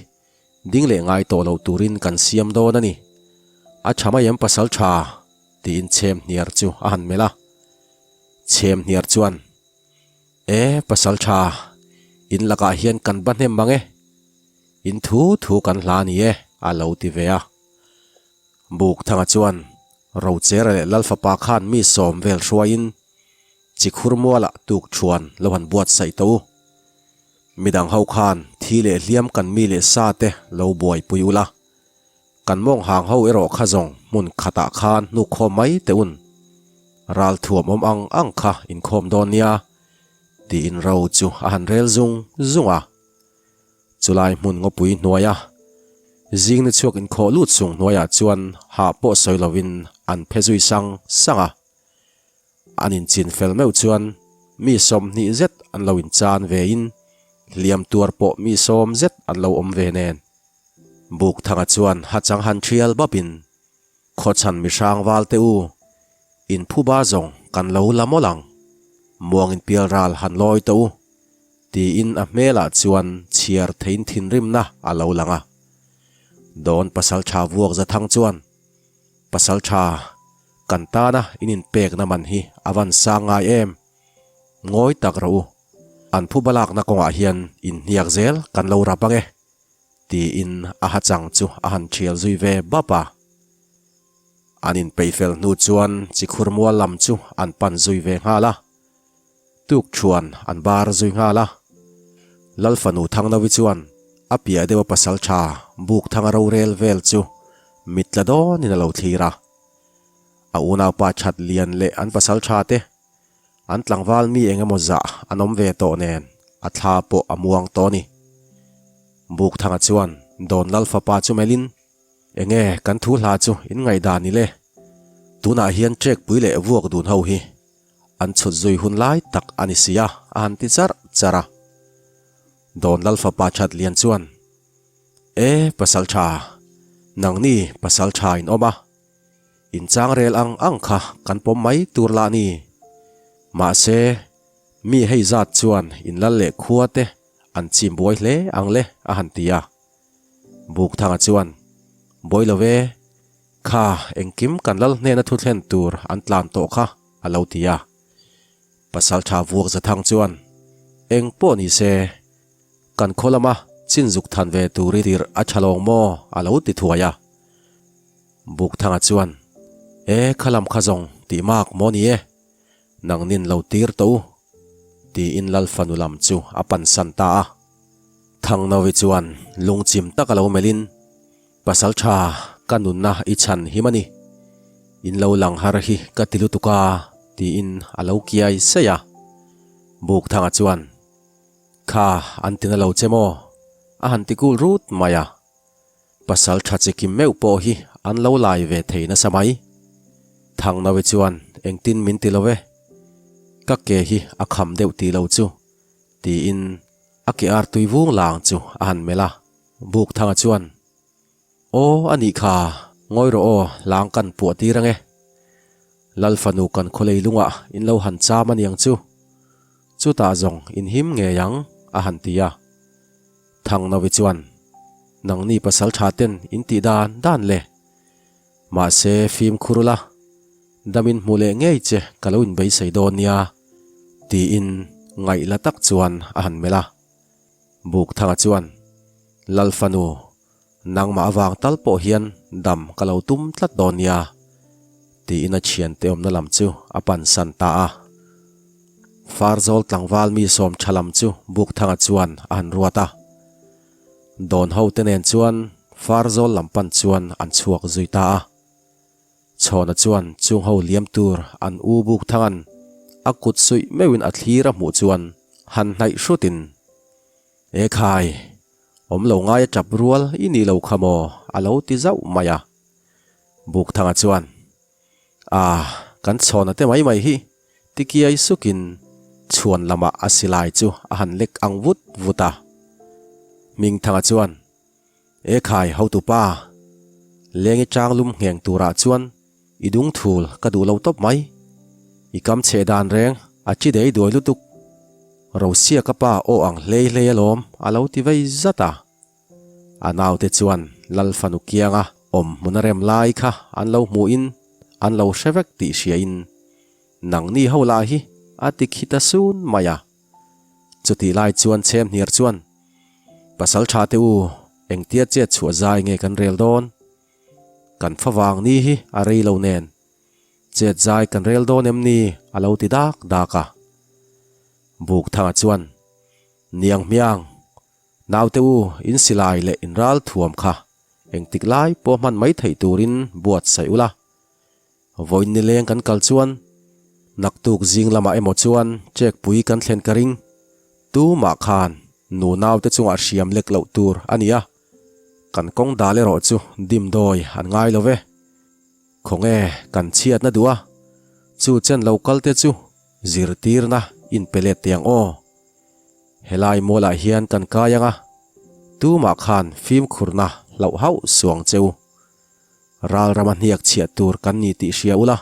A: ding leh ngai tawh lo turin kan siam dawn a ni. A ṭha mai em pasal ṭha? tiin chhem hniar chu a han melh a. Chhem hniar chuan, E pasal ṭha, in lakah hian kan ba hnem mang e. In thu thu kan hla ni e, a lo ti ve a. Bukthanga chuan Rochera leh Lalfapa khan mi sawm vel hruaiin Chikhur mualah tuk thuan lo han buatsaih tawh u. Midang ho khan thi leh hliam kan mi leh sa te lo buaipui ula. Kan mawng hang ho erawh kha zawng hmun khatah khan hnuk khawm mai teh un. Ral thuam awm ang ang kha inkhawm dawn nia, tiin ro chu a han rel zung zung a. Chulai hmun ngawpui hnuaia zing ni chhuak inkhawh lut sung hnuaiah chuan hah pawh sawi lovin an phe zui sang sang a. An inchin fel meuh chuan mi 20 zet an lo inchan vein hliam tuar pawh mi sawm zet an lo awm ve nen. Bukthanga chuan hachang han thial bapin Khawchhan mihrang val te u, in phuba zawng kan lo la mawlh ang, muangin pialral han lawi tawh u, tiin a hmelah chuan chhiar theiin thinrimna a lo lang a. Dawn pasaltha vuak zathang chuan, Pasaltha, kan tana in inpekna man hi a van sang ngai em? Ngawi tak rawh u, an phuba lakna kawngah hian inhniak zel kan lo rap ang e. Tiin a hachang chu a han thial zui ve bap a. An inpeih fel hnu chuan chikhur mual lam chu an pan zui ve nghal a. Tuk thuan an bar zui nghal a. Lal fanu Thangnawi chuan a piah deuh a pasal tha buk thanga rorel vel chu mit tla dawnin a lo thlir a. A unaupa that lian leh an pasal tha te An tlangval mi eng emaw zah an awm ve tawh nen a thla pawh a muang tawh a ni. Bukthanga chuan Dawn Lal fapa chu melhin, Enge kan thu hla chu in ngaihdan ni le? Tunah hian ṭekpui leh vuak dun ho hi an chhut zui hun lai tak a ni si a, a han ti charh charh a. Dawn Lal fapa Thatlian chuan, E pasalṭha, nangni pasalṭha in awm a. In chang rel ang ang kha kan pawm mai tur lah ni. Mahse, mi hei zat chuan in lal leh khua te an chim buai hle ang le a han ti a. Bukthanga chuan, Buai lo e, kha engkim kan lal hnena thu thlen tur an tlan tawh kha a lo ti a. Pasaltha vuak Zathang chuan, Eng pawh ni se, kan khaw lama chin zuk than ve tur i tirh a tha lawng maw a lo ti thuai a. Bukthanga chuan, E, kha lam kha zawng tih mak maw ni e, nangnin lo tir tawh u, tiin Lal fanu lam chu a pansan ta a. Thangnawi chuan lungchim taka lo melhin, Pasal tha, ka nunna i chhan him a ni. In lo lang har hi ka ti lutuk a, tiin a lo kiai saih a. Bukthanga chuan, Kha, an ti na lo che maw? a han ti kul rut mai a. Pasal tha chi kim meuh pawh hi an lo lai ve thei nasa mai. Thangnawi chuan engtin min ti lo e, ka ke hi a kham deuh ti lo chu, tiin a ke ar tui vung lang chu a han melh a. Bukthanga chuan, Aw a nih kha, ngawi rawh aw, hlang kan puah tir ang e. Lal fanu kan khawlei lungah in lo han cham a niang chu. Chutah zawng in him ngei ang, a han ti a. Thangnawi chuan, Nangni pasal tha ten in tih dan dan le. Mahse fimkhur ula, damin hmu leh ngei che ka lo inbeisei dawn nia, tiin ngaih la tak chuan a han melh a. Bukthanga chuan, Lal fanu, Nangmah avang tal pawh hian dam ka lo tum tlat dawn nia, tiin a thiante awmna lam chu a pansan ta a. Farzawl tlangval mi sawm tha lam chu Bukthanga chuan a han ruat a. Dawn ho te nen chuan Farzawl lam pan chuan an chhuak zui ta a. Chhawna chuan chung ho liam tur an u Bukthanga'n a kut suih meuhin a thlir a hmuh chuan han hnaih hrutin, E khai, awm lo ngai a tap rual i nih lo kha maw? a lo ti zauh mai a. Bukthanga chuan, A, kan chhawna te mai mai hi tikiai sukin chhuan lamah a silai chu a han lek ang vut vut a. Hmingthanga chuan, E khai hotupa, lengi chang lum ngheng turah chuan i dung thul ka duh lo tawp mai. I kam cheh dan reng a chi dei duai lutuk. Rosia ka pa aw ang hlei hlei alawm a lo ti vei zat a. A naute chuan Lal fanu kianga awm hmun a rem lai kha an lo hmuhin an lo hre vek tih hriain nangni ho lah hi a ti khi ta sun mai a. Chutih lai chuan chhem hniar chuan, Pasal tha te u, engtia chet chhuah zai nge kan rel dawn? Kan favang ni hi a rei lo nen, chet zai kan rel dawn em ni? a lo ti dak dak a. Bukthanga chuan, Niang hmiang, naute u, in silai leh in ral thuam kha engtik lai pawh hman mai theih turin buatsaih ula, Vawiin nileng kan kal chuan naktuk zing lamah emaw chuan check pui kan thlen ka ring. Tumah khan nu naute chungah hriam lek loh tur a ni a, kan kawng dal erawh chu dimdawi an ngai lo ve. Khawnge kan chhiatna duh a, chu chen lo kal te chu zirtirna inpe let teh ang aw. Helai mualah hian kan kai ang a, tumah khan fimkhurna hlauh hauh suang cheu. Ral rama hniak chhiah tur kan ni tih hria ula,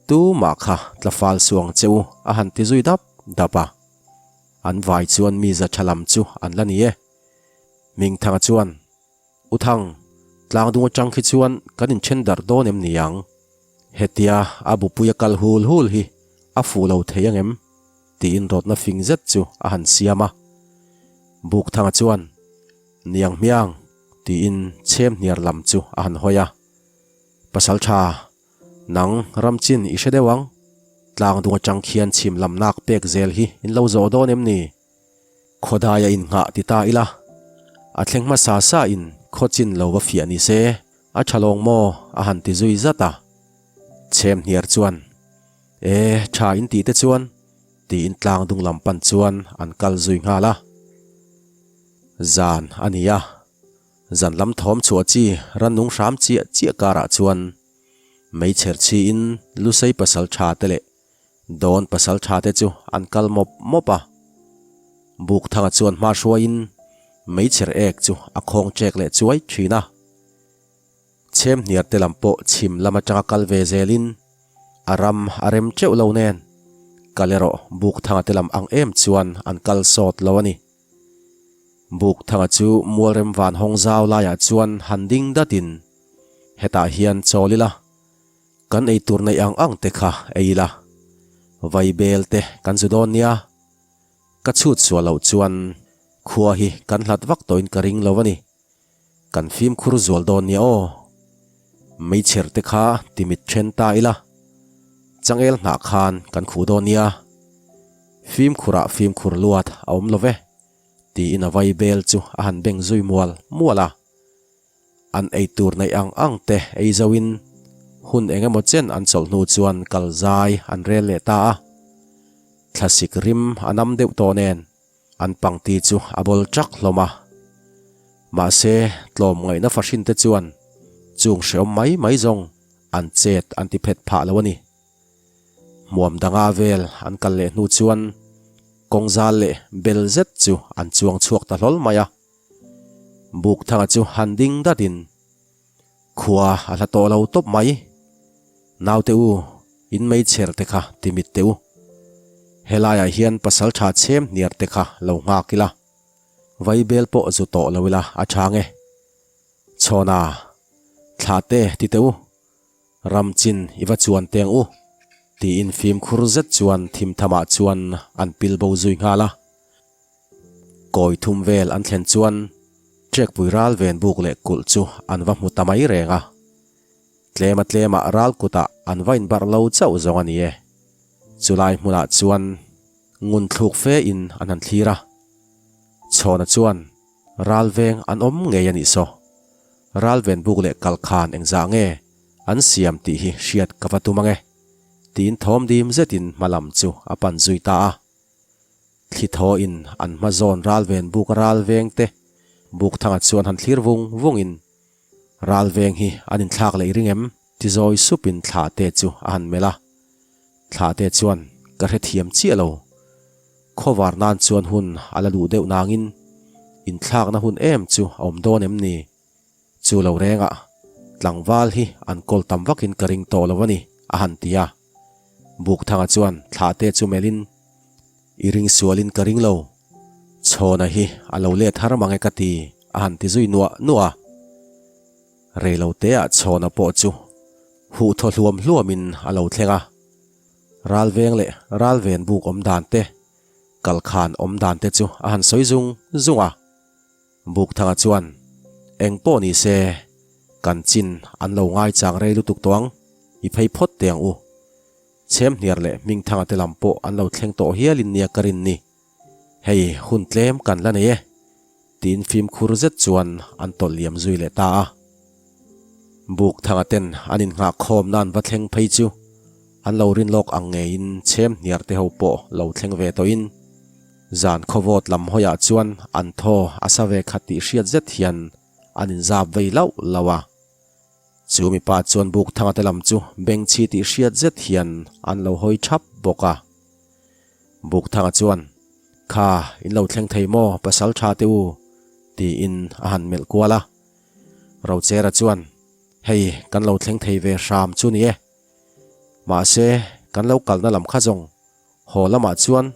A: tumah kha tla fal suang che u a han ti zui dap dap a. An vai chuan mi za tha lam chu an la ni e. Mingthanga chuan, U Thang, tlangdung atang khi chuan kan inthen darh dawn em ni ang? Hetia a bupui a kal hul hul hi a fuh lo thei angem? tiin rawtna fing zet chu a han siam a. Bukthanga chuan, Niang hmiang! Tiin chhem hniar lam chu a han hawi a. Pasal tha, nang ram chin i hre deuh ang. Tlang dung atang khian chhim lam nak pek zel hi in lo zawh dawn em ni? Khawdai a innghah ti ta ila, a thleng hmasa sa in khaw chin lo va fiah ni se, a tha lawng maw? a han ti zui zat a. Chhem hniar chuan, E, tha in tih te chuan, tiin tlang dung lam pan chuan an kal zui nghal a. Zan a ni a, zan lam thawm chhuah chi rannung hram chiah chiah karah chuan meichher chhiin Lusei pasal tha te leh Dawn pasal tha te chu an kal mawp mawp a. Bukthanga chuan hma hruaiin meichher ek chu a khawng ṭek leh chuai ṭhin a. Chhem hniar te lam pawh chhim lam atanga kal ve zelin a ram a rem teuh lo nen kal erawh Bukthanga te lam ang em chuan an kal sawt lo a ni. Bukthanga chu Mualrem van hawng zau laiah chuan han ding datin hetah hian chawl ila, kan ei tur neih ang ang te kha ei ila, vaibel te kan zu dawn nia, ka chhut sual loh chuan khua hi kan hlat vak tawhin ka ring lo a ni. Kan fimkhur zual dawn nia aw. Meichher te kha timit then ta ila, changel hnah khan kan khuh dawn nia. Fimkhurah fimkhur luat a awm lo ve, tiin a vai bel chu a han beng zui mual mual a. An ei tur neih ang ang te ei zoin hun eng emaw chen an chawlh hnu chuan kal zai an rel leh ta a. Thlasik rim a nam deuh tawh nen. An pangti chu a bawl chak hlawm a. Mahse, tlawm ngaihna fahrin te chuan chung hreawm mai mai zawng an chet an ti phet phah lo a ni. Hmuam danga vel an kal leh hnu chuan kawng zal leh bel zet chu an chuang chhuak ta hlawl mai a. Bukthanga chu han ding datin Khua a hla tawh lo tawp mai. Naute u, in meichher te kha ti mit teh u. Helaiah hian pasal tha chhem hniar te kha lo nghak ila. Vaibel pawh zu tawh lo ila a tha nge. Chhawna, thla te ti teh u. Ram chin i va chuan teng u. Tiin fimkhur zet chuan thimthamah chuan an pil bo zui nghal a. Kawi thum vel an thlen chuan Trekpui ral ven buk leh kulh chu an va hmu ta mai reng a. Tlema tlemah ral kutah an va inbarh lo chauh zawng a ni e. Chulai hmunah chuan ngun thluk fe in an han thlir a. Chhawna chuan ral veng an awm ngei a nih saw. Ral ven buk leh kal khan engzah nge an siam tih hi hriat ka va tum ange tiin thawm dim zetin hma lam chu a pan zui ta a. Thli thaw in an hma zawn ral ven buk a ral veng te buk thanga chuan han thlir vung vung in ral veng hi an in thlak leh ring em ti zawi sup in thla te chu a han melh a. Thla te chuan ka hrethiam chiah lo. Khawvar nan chuan hun a la duh deuh nangin. Inthlakna hun em chu a awm dawn em ni? Chu lo rengah tlangval hi an kawl tam vakin ka ring tawh lo a ni, a han ti a. Bukthanga chuan thlahte chu melhin, I ring sualin ka ring lo. Chhawna hi a lo let har mang e ka ti, a han ti zui nuah nuah a. Reiloteah Chhawna pawh chu huh thaw hluam hluamin a lo thleng a. Ralveng leh ralven buk awm dan te, kalkhan awm dan te chu a han sawi zung zung a. Bukthanga chuan, Eng pawh ni se, kan chin an lo ngaichang rei lutuk tawh ang, i phei phawt teh ang u. Chhemhniar leh Hmingthanga te lam pawh an lo thleng tawh hialin nia ka rin ni. Hei hun tlem kan la nei e, tiin fimkhur zet chuan an tawlh liam zui leh ta a. Bukthanga ten an innghah khawm nan va thleng phei chu an lo rin lawk ang ngeiin chhemhniar te ho pawh lo thleng ve tawhin zan khawvawt lam hawiah chuan an thaw a sa ve khat tih hriat zet hian an inzap vei lauh lauh a. Chu mipa chuan Bukthanga te lam chu bengchhi tih hriat zet hian an lo hawi thap bawk a. Bukthanga chuan, Kha, in lo thleng thei maw pasal tha te u? tiin a han melh kual a. Rochera chuan, Hei, kan lo thleng thei ve hram chu ni e. Mahse, kan lo kalna lam kha zawng haw lamah chuan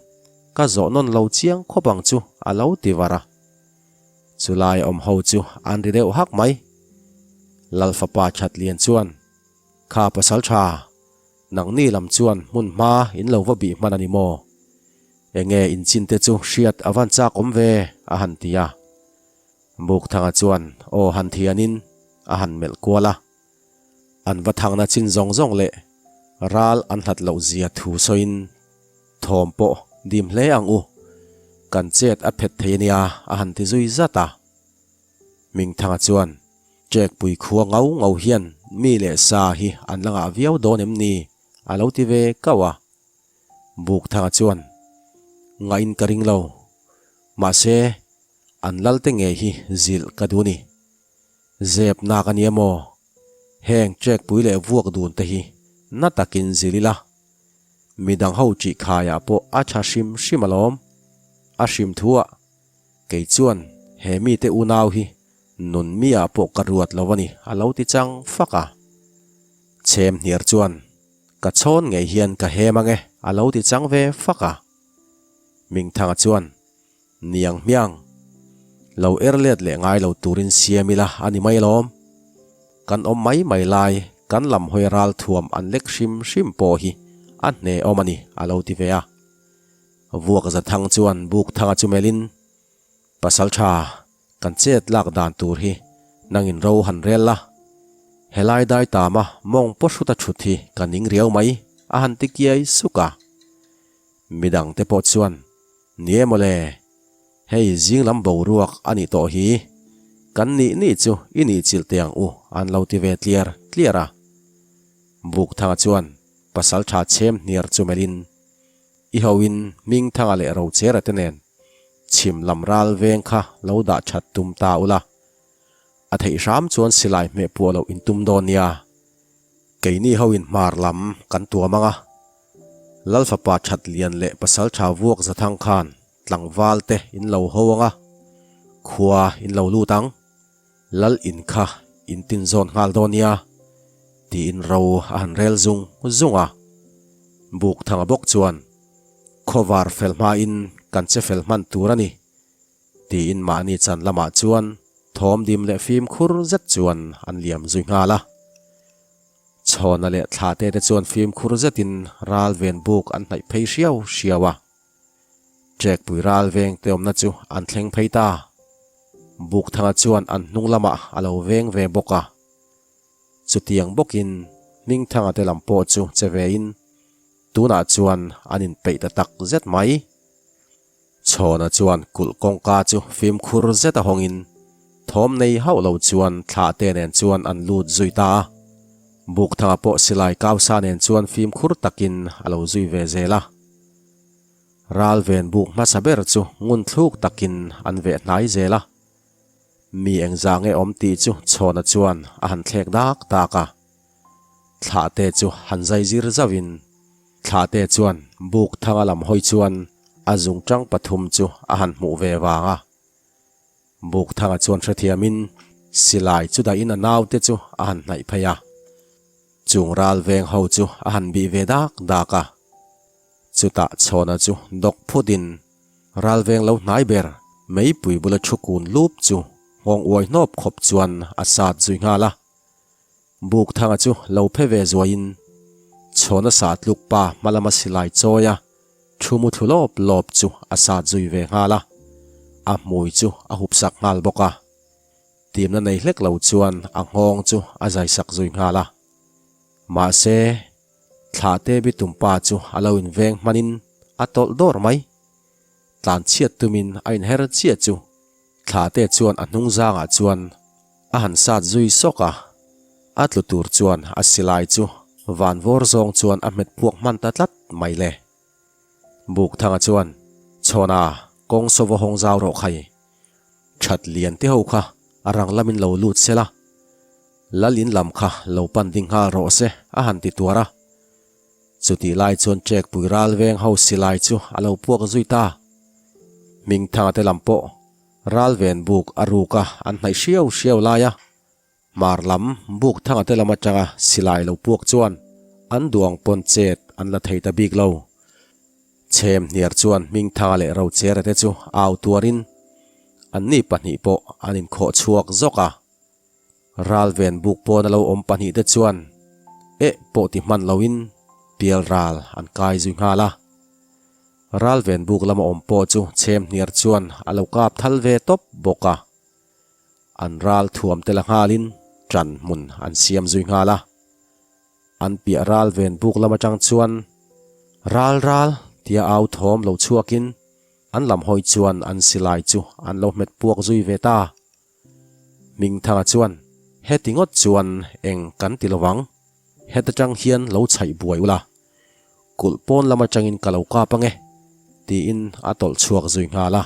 A: ka zawh nawn lo chiang khawp ang chu a lo ti var a. Chulai awm ho chu an ri deuh hak mai. Lalfapa Thatlian chuan, Kha pasal tha, nangni lam chuan hmun hma in lo va bih hman a ni maw? Enge in chin te chu hriat a van chak awm ve? a han ti a. Bukthanga chuan aw han thianin a han melh kual a. An va thangna chin zawng zawng leh ral an hlat loh zia thu sawiin thawm pawh dim hle ang u, kan chet a phet thei ania a han ti zui zat a. Hmingthanga chuan Ṭekpui khua ngau ngau hian mi leh sa hi an la ngah viau dawn em ni a lo ti ve kauh a. Bukthanga chuan Ngahin ka ring lo, mahse an lalte ngei hi zilh ka duh ni. Zep nak a nia maw? Heng ṭekpui leh vuak dun te hi na takin zil ila. Midang ho ṭih khaiah pawh a ṭha hrim hrim alawm. A hrim thuah kei chuan he mite unau hi nun miah pawh ka ruat lo a ni a lo ti chang fak a. Chhem hniar chuan ka chhawn ngei hian ka hem ang e a lo ti chang ve fak a. Mingthanga chuan Niang hmiang. Lo er let leh ngai lo turin siam ila a ni mai alawm. Kan awm mai mai lai kan lam hawi ral thuam an lek hrim hrim pawh hi a hne awm a ni a lo ti ve a. Vuak Zathang chuan buk thanga chu melhin, Pasal tha, kan chet lak dan tur hi nangin ro han rel la. Helai dai tama mawng paw hruta thut hi ka ning riau mai a han ti kiai suk a. Midang te pawh chuan, Ni e mawle, hei zing lam boruak a nih tawh hi, kan nih nih chu i nih chilh teh ang u an lo ti ve tliar tliar a. Bukthanga chuan pasal tha chhem hniar chu melhin, I hoin Hmingthanga leh Rochera te nen chhim lam ral veng kha lo dah that tum ta ula, a theih hram chuan silai hmeh puah loh in tum dawn nia. Keini hoin hmar lam kan tuam ang a, Lalfapa Thatlian leh Pasaltha Vuak Zathang khan tlangval te in lo ho ang a, khua in lo lut ang, Lal in kha in tin zawn nghal dawn nia, tiin ro a han rel zung zung a. Bukthanga bawk chuan, Khawvar fel hmain kan che fel hman tur a ni, Tiin mahni chan lamah chuan thawm dim leh fimkhur zet chuan an liam zui nghal a. Chhawna leh thlahte te chuan fimkhur zetin ral ven buk an hnaih phei hriau hriau a. Ṭekpui ral veng te awmna chu an thleng phei ta. Bukthanga chuan an hnung lamah a lo veng ve bawk a. Chutiang bawkin Hmingthanga te lam pawh chu che vein tunah chuan an inpeih ta tak zet mai. Chhawna chuan kulh kawngka chu fimkhur zet a hawngin thawm nei hauh lo chuan thlahte nen chuan an lut zui ta a. Bukthanga pawh silai kausa nen chuan fimkhur takin a lo zui ve zel a. Ral ven buk hmasa ber chu ngun thluk takin an veh hnai zel a. Mi engzah nge awm tih chu Chhawna chuan a han thlek dak dak a. Thlahte chu han zai zir zauhin Thlahte chuan buk thanga lam hawi chuan a zungtang pathum chu a han hmuh ve vang a. Bukthanga chuan hrethiamin silai chu dahin a naute chu a han hnaih phei a. Chung ral veng ho chu a han bih ve dak dak a. Chutah Chhawna chu dawk phutin ral veng lo hnai ber meipui bula thu kun lup chu nghawng uai hnawp khawp chuan a sat zui nghal a. Bukthanga chu lo phe ve zuaiin Chhawna sah tluk pa hma lama silai chawi a thu mu thlu lawp lawp chu a sat zui ve nghal a, a hmui chu a hup sak nghal bawk a. Timna nei hlek lo chuan a nghawng chu a zai sak zui nghal a. Mahse, Thlahte bitum pa chu a lo inveng hmanin a tawlh dawr mai. Tlan chhiat tumin a inher chiah chu Thlahte chuan a hnung zangah chuan a han sat zui sawk a. A tlu tur chuan a silai chu van vawr zawng chuan a hmet puak hman ta tlat mai le. Bukthanga chuan, Chhawna, kawng saw vaw hawng zau rawh khai. That lian te ho kha a rang lamin lo lut se la, Lal in lam kha lo pan ding nghal rawh se a han ti tuar a. Chutih lai chuan Ṭekpui ral veng ho silai chu a lo puak zui ta. Hmingthanga te lam pawh ral ven buk a ruk a an hnaih hriau hriau lai a. Hmar lam buk thanga te lam atanga silai lo puak chuan an duang pawn chet an la thei ta bik lo. Chhem hniar chuan Hmingthanga leh Rochera te chu au tuarin anni pahnih pawh an inkhawh chhuak zawk a. Ralven buk pawn a lo awm pahnih te chuan eh pawh ti hman loin pial ral an kai zui nghal a. Ralven buk lama awm pawh chu chhem hniar chuan a lo kap thal ve tawp bawk a. An ral thuam te la nghalin ṭan hmun an siam zui nghal a. An piah ral ven buk lam aṭang chuan ral ral tia au thawm lo chhuakin an lam hawi chuan an silai chu an lo hmet puak zui ve ta. Hmingthanga chuan, Heti ngawt chuan eng kan ti lovang, heta ṭang hian lo chhaih buai ula, kulh pawn lam aṭangin ka lo kap ange, tiin a tawlh chhuak zui nghal a.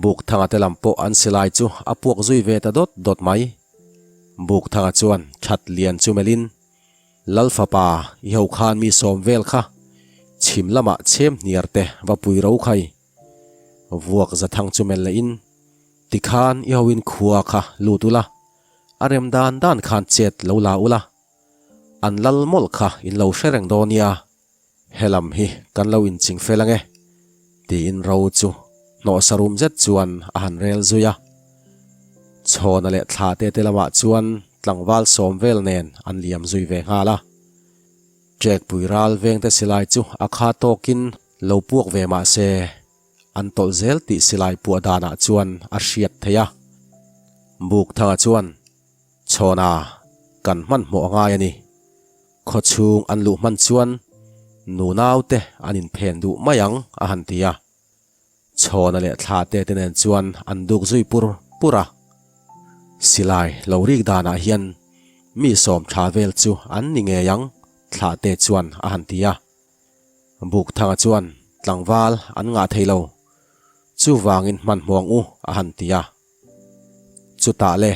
A: Bukthanga te lam pawh an silai chu a puak zui ve ta dawt dawt mai. Bukthanga chuan that lian chu melhin, Lal fapa, i ho khan mi sawm vel kha, chhim lamah chhem hniar te va pui ro khai. Vuak zathang chu mel lehin, Tikhan i hoin khua kha lut ula, a rem dan dan khan chet lo la ula, an lal mawlh kha in lo hre reng dawn nia. Helam hi kan lo inching fel ange, tiin ro chu hnawhsa rum zet chuan a han rel zui a. Chhawna leh Thlahte te lamah chuan tlangval sawm vel nen an liam zui ve nghal a. Ṭekpui ral vengte silai chu a kha tawkin lo puak ve mah se, an tawlh zel tih silai puah danah chuan a hriat theih a. Bukthanga chuan, Chhawna, kan hmanhmawh a ngai a ni. Khawchhung an luh hman chuan nunau te an inphen duh mai ang a han ti a. Chhawna leh Thlate te nen chuan an duk zui pur pur a. Silai lo rik danah hian mi sawm tha vel chu an ni ngei ang Thlate chuan a han ti a. Bukthanga chuan tlangval an ngah thei lo, chuvangin hmanhmawng u a han ti a. Chutah le,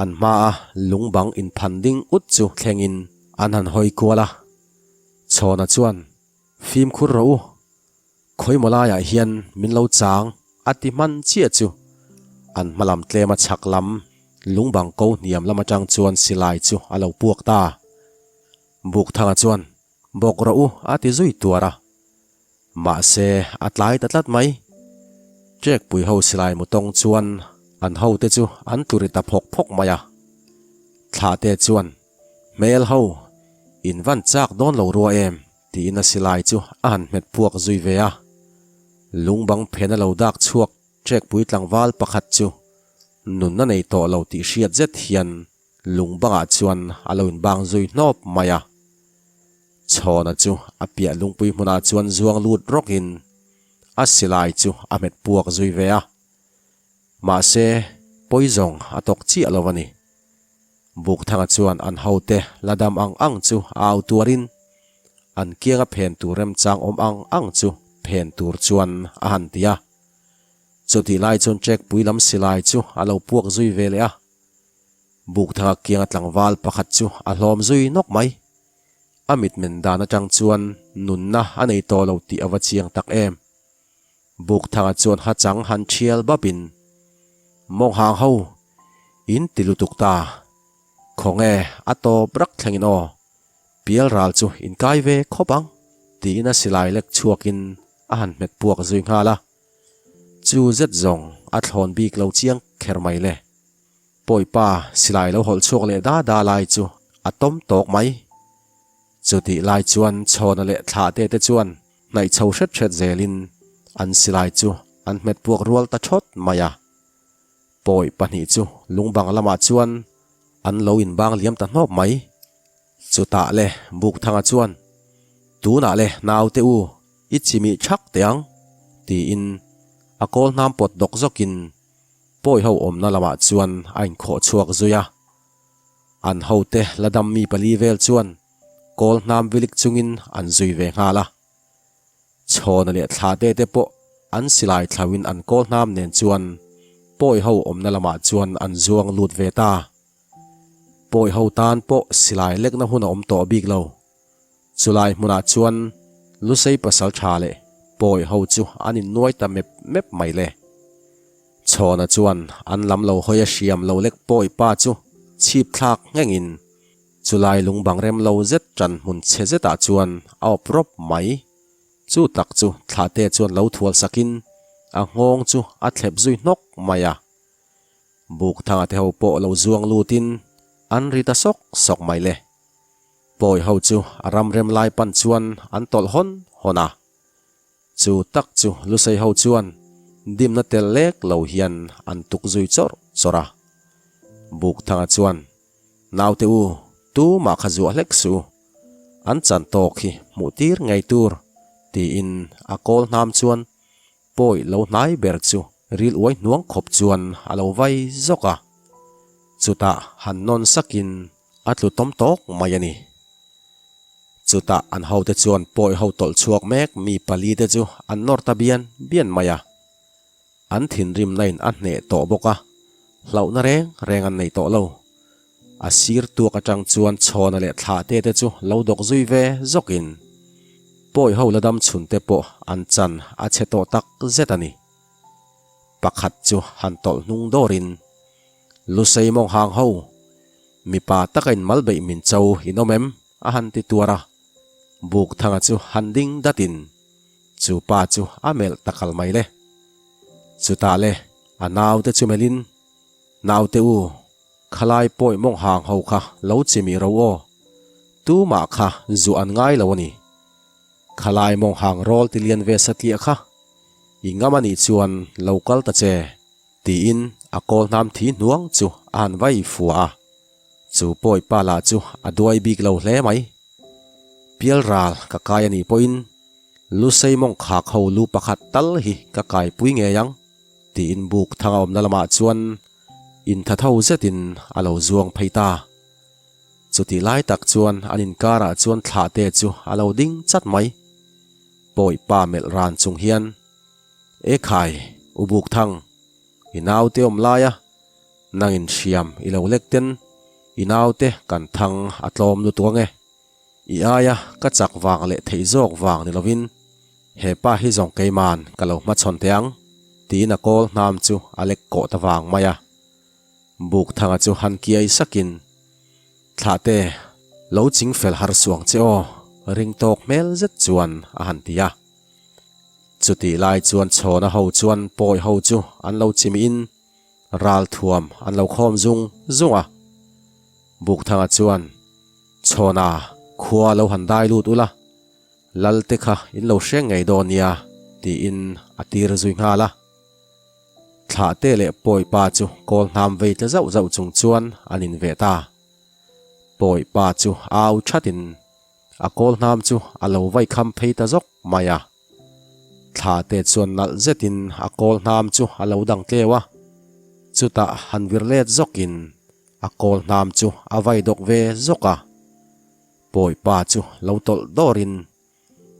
A: an hmaa lung bang inphan ding ut chu thlengin an han hawi kual a. Chhawna chuan, Fimkhur rawh u, khawimaw laiah hian min lo chang a ti hman chiah chu an hma lam tlema chhak lam lung bang ko hniam lam atang chuan silai chu a lo puak ta. Bukthanga chuan, Bawk rawh u a ti zui tuar a. Mahse, a tlai ta tlat mai. Ṭekpui ho silai mu tawng chuan an hote chu an tlu ri ta phawk phawk mai a. Thlahte chuan, Hmel ho, in van chak dawn lo rua em? tiin a silai chu a han hmet puak zui ve a. Lungbang phen a lo dak chhuak ṭekpui tlangval pakhat chu nunna nei tawh lo tih hriat zet hian Lungbangah chuan a lo inbang zui hnawp mai a. Chhawna chu a piah lungpui hmunah chuan zuang lut rawkin a silai chu a hmet puak zui ve a. Mahse, pawi zawng a tawk chiah lo a ni. Bukthanga chuan an hote la dam ang ang chu a au tuarin an kianga phen tur remchang awm ang ang chu phen tur chuan a han ti a. Chutih lai chuan Ṭekpui lam silai chu a lo puak zui ve leh a. Bukthanga kianga tlangval pakhat chu a hlawm zui nawk mai. A mitmen dan atang chuan nunna a nei tawh lo tih a va chiang tak em. Bukthanga chuan hachang han thial bapin, Mawnghang ho, in ti lutuk ta. Khawnge a tawp rak thlengin aw, pial ral chu in kai ve khawp ang, tiin a silai lek chhuakin a han hmet puak zui nghal a. Chu zet zawng a thlawn bik lo chiang kher mai le. Pawipa silai lo hawlh chhuak leh da da lai chu a tawm tawk mai. Chutih lai chuan Chhawna leh Thlahte te chuan hnaih chho hret hret zelin an silai chu an hmet puak rual ta thawt mai a. Pawi pahnih chu lungbang lamah chuan an lo inbang liam ta hnawp mai. Chutah le Bukthanga chuan, Tunah le naute u, i chimih thak teh ang, tiin a kawl hnam pawt dawk zawkin pawi ho awmna lamah chuan a inkhawh chhuak zui a. An hote la dam mi pali vel chuan kawl hnam vilik chungin an zui ve nghal a. Chhawna leh thlate te pawh an silai thlauhin an kawl hnam nen chuan pawi ho awmna lamah chuan an zuang lut ve ta. Pawi ho tan pawh silai lekna hun a awm tawh bik lo. Chulai hmunah chuan Lusei pasal tha leh pawi ho chu an innuai ta mep mep mai le. Chhawna chuan an lam lo hawi a hriam lo lek pawi pa chu chhip thlak nghengin chulai lung bang rem lo zet ṭan hmun chhe zetah chuan a awp rawp mai. Chu tak chu thlahte chuan lo thual sakin a nghawng chu a thlep zui hnawk mai a. Bukthanga te ho pawh lo zuang lutin an ri ta sawk sawk mai le. Pawi ho chu a ram rem lai pan chuan an tawlh hawn hawn a. Chu tak chu Lusei ho chuan dimna tel lek lo hian an tuk zui chawrh chawrh a. Bukthanga chuan, Naute u, tumah kha zuah hlek suh u, an chan tawk hi hmuh tir ngei tur, tiin a kawl hnam chuan Pawi lo hnai ber chu ril uai hnuang khawp chuan a lo vai zawk a, chutah han nawn sakin a tlu tawm tawk mai a ni. Chutah an hote chuan pawi ho tawlh chhuak mek mi pali te chu an nawr ta bian bian mai a. An thinrimna in a hneh tawh bawk a, hlauhna reng reng an nei tawh lo. A sir tuak atang chuan chhawna leh thlahte te chu lo dawk zui ve zawkin pawi ho la dam chhun te pawh an chan a chhe tawh tak zet a ni. Pakhat chu han tawlh hnung dawrin, Lusei mawng hang ho, mipa taka in mal beih min cho in awm em? a han ti tuar a. Bukthanga chu han ding datin chu pa chu a melh ta kal mai le. Chutah le a naute chu melhin, Naute u, Khalai pawi mawng hang ho kha lo chimih ro aw. Tumah kha zu an ngai lo a ni. Khalai mawng hang rawl ti lian ve satliah kha i ngam a nih chuan lo kal ta che, tiin a kawl hnam thi hnuang chu a han vai fua a. Chu pawi pa lah chu a duai bik lo hle mai. Pial ral ka kai a nih pawhin Lusei mawng khak ho lu pakhat tal hi ka kaipui ngei ang, tiin buk thanga awmna lamah chuan Intha tho zetin a lo zuang phei ta. Chutih lai tak chuan an inkarah chuan thlahte chu a lo ding chat mai. Pawi pa melh ran chung hian, E khai, U Bukthang, i naute awm laia nangin hriam i lo lek ten i naute kan thang a tlawm lutuk ange. I aia ka chak vang leh theih zawk vang ni lovin he pa hi zawng keiman ka lo hmachhawn teh ang, tiin a kawl hnam chu a lek kawh ta vang mai a. Bukthanga chu han kiai sakin, Thlahte, lo ching fel har suang che aw, ring tawk hmel zet chuan a han ti a. Chutih lai chuan chhawna ho chuan pawi ho chu an lo chimiin ralthuam an lo khawm zung zung a. Bukthanga chuan, Chhawna, khua lo han dai lut ula, Lal te kha in lo hreng ngei dawn nia, tiin a tir zui nghal a. Thlahte leh Pawi pa chu kawl hnam vei tla zauh zauh chung chuan an inveh ta. Pawi pa chu au thatin a kawl hnam chu a lo vai kham phei ta zawk mai a. Thlahte chuan nalh zetin a kawl hnam chu a lo dang tleu a, chutah han vir let zawkin A kawl hnam chu a vai dawk ve zawk a, pawi pa chu lo tawlh dawrin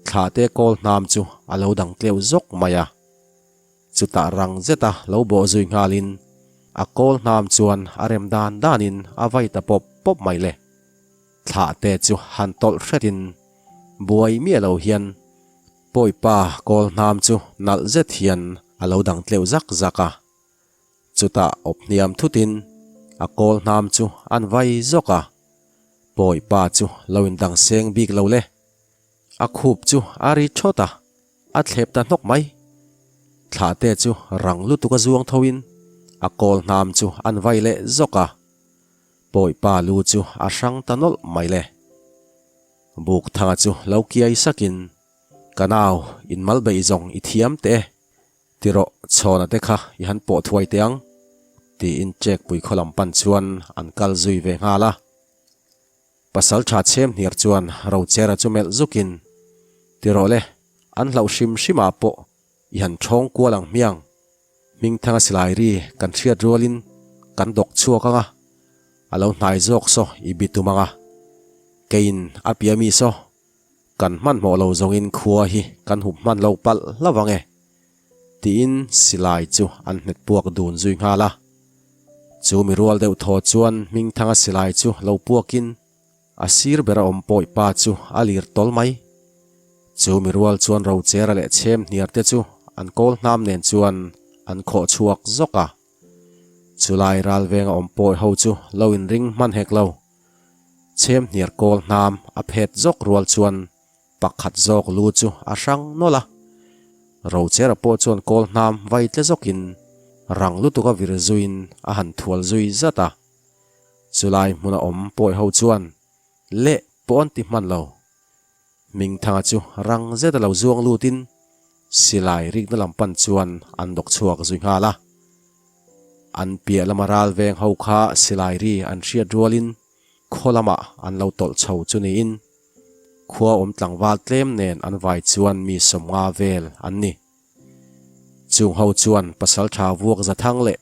A: thlahte kawl hnam chu a lo dang tleu zawk mai a. Chutah rang zeta lo bawh zui nghalin a kawl hnam chuan a rem dan danin a vai ta pawp pawp mai le. Thlahte chu han tawlh hretin buai miah lo hian. Pawipa kawl hnam chu nalh zet hian a lo dang tleuh zak zak a. Chutah awp hniam thutin a kawl hnam chu an vai zawk a. Pawipa chu lo indang seng bik lo le. A khup chu a ri thawt a, a thlep ta hnawk mai. Thlahte chu rang lutuk a zuang thoin a kawl hnam chu an vai leh zawk a. Pawipa lu chu a hrang ta nawlh mai le. Bukthanga chu lo kiai sakin, Ka nau, inmal beih zawng i thiam teh e. Ti rawh, chhawna te kha i han pawh thuai teh ang, tiin Chekpui khaw lam pan chuan an kal zui ve nghal a. Pasalṭha chhem hniar chuan Rochera chu melh zukin, Ti rawh le, an hlauh hrim hrimah pawh i han ṭhawng kual ang hmiang. Hmingthanga silai ri kan hriat rualin kan dawk chhuak ang a, a lo hnai zawk saw i bi tum ang a. Keiin a pia mi saw, kan hmanhmawh lo zawngin khua hi kan hup hman lo palh hlauh ang e, tiin silai chu an hmet puak dun zui nghal a. Chu mi rual deuh thaw chuan Hmingthanga silai chu lo puakin a sir bera awm pawih pa chu a lir tawl mai. Chu mi rual chuan Rochera leh chhem hniar te chu an kawl hnam nen chuan an khawh chhuak zawk a. Chulai ral venga awm pawih ho chu lo inring hman hek lo. Chhem hniar kawl hnam a phet zawk rual chuan Pakhat zawk lu chu a hrang nawlh a, Rochera pawh chuan kawl hnam vai tle zawkin rang lutuk a vir zuiin a han thual zui zat a. Chulai hmuna awm pawi ho chuan leh pawh an ti hman lo. Hmingthanga chu rang zeta lo zuang lutin silai rikna lam pan chuan an dawk chhuak zui nghal a. An piah lama ral veng ho kha silai ri an hriat rualin khaw lamah an lo tawlh chho chu niin Khua awm tlangval tlem nen an vai chuan mi 50 vel an ni. Chung ho chuan pasaltha vuak zathang leh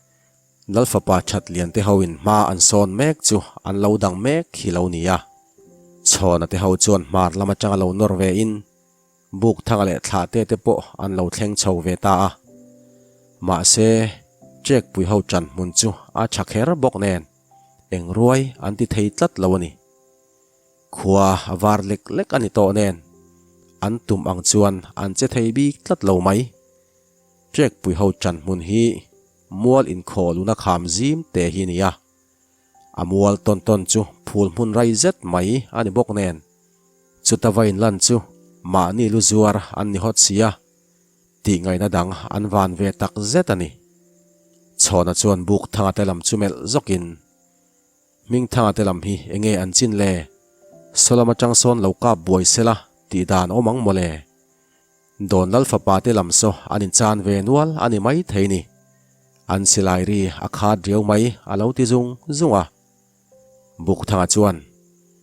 A: Lalfapa that lian te hoin hma an sawn mek chu an lo dang mek hi lo ni a. Chhawna te ho chuan hmar lam atanga lo nawr ve in Bukthanga leh Thlahte te pawh an lo thleng chho ve ta a. Mahse, Chekpui ho ṭan hmun chu a tha kher bawk nen eng ruai an ti thei tlat lo a ni. Khua a var lek lek a ni tawh nen, an tum ang chuan an che thei bik tlat lo mai. Trekpui ho ṭan hmun hi mual inkhawh luna kham zim te hi a ni a. A mual tawn tawn chu phul hmun rai zet mai a ni bawk nen, chuta va inlan chu mahni lu zuar an ni hawt si a, tih ngaihna dang an van ve tak zet a ni. Chhawna chuan buk thanga te lam chu melh zawkin, Hmingthanga te lam hi enge an chin le? Saw lam atang sawn lo kap buai sela tih dan awm ang mawle. Dawn Lal fapa te lam saw an inchan ve nual a ni mai thei ni. An silai ri a khat riau mai a lo ti zung zung a. Bukthanga chuan,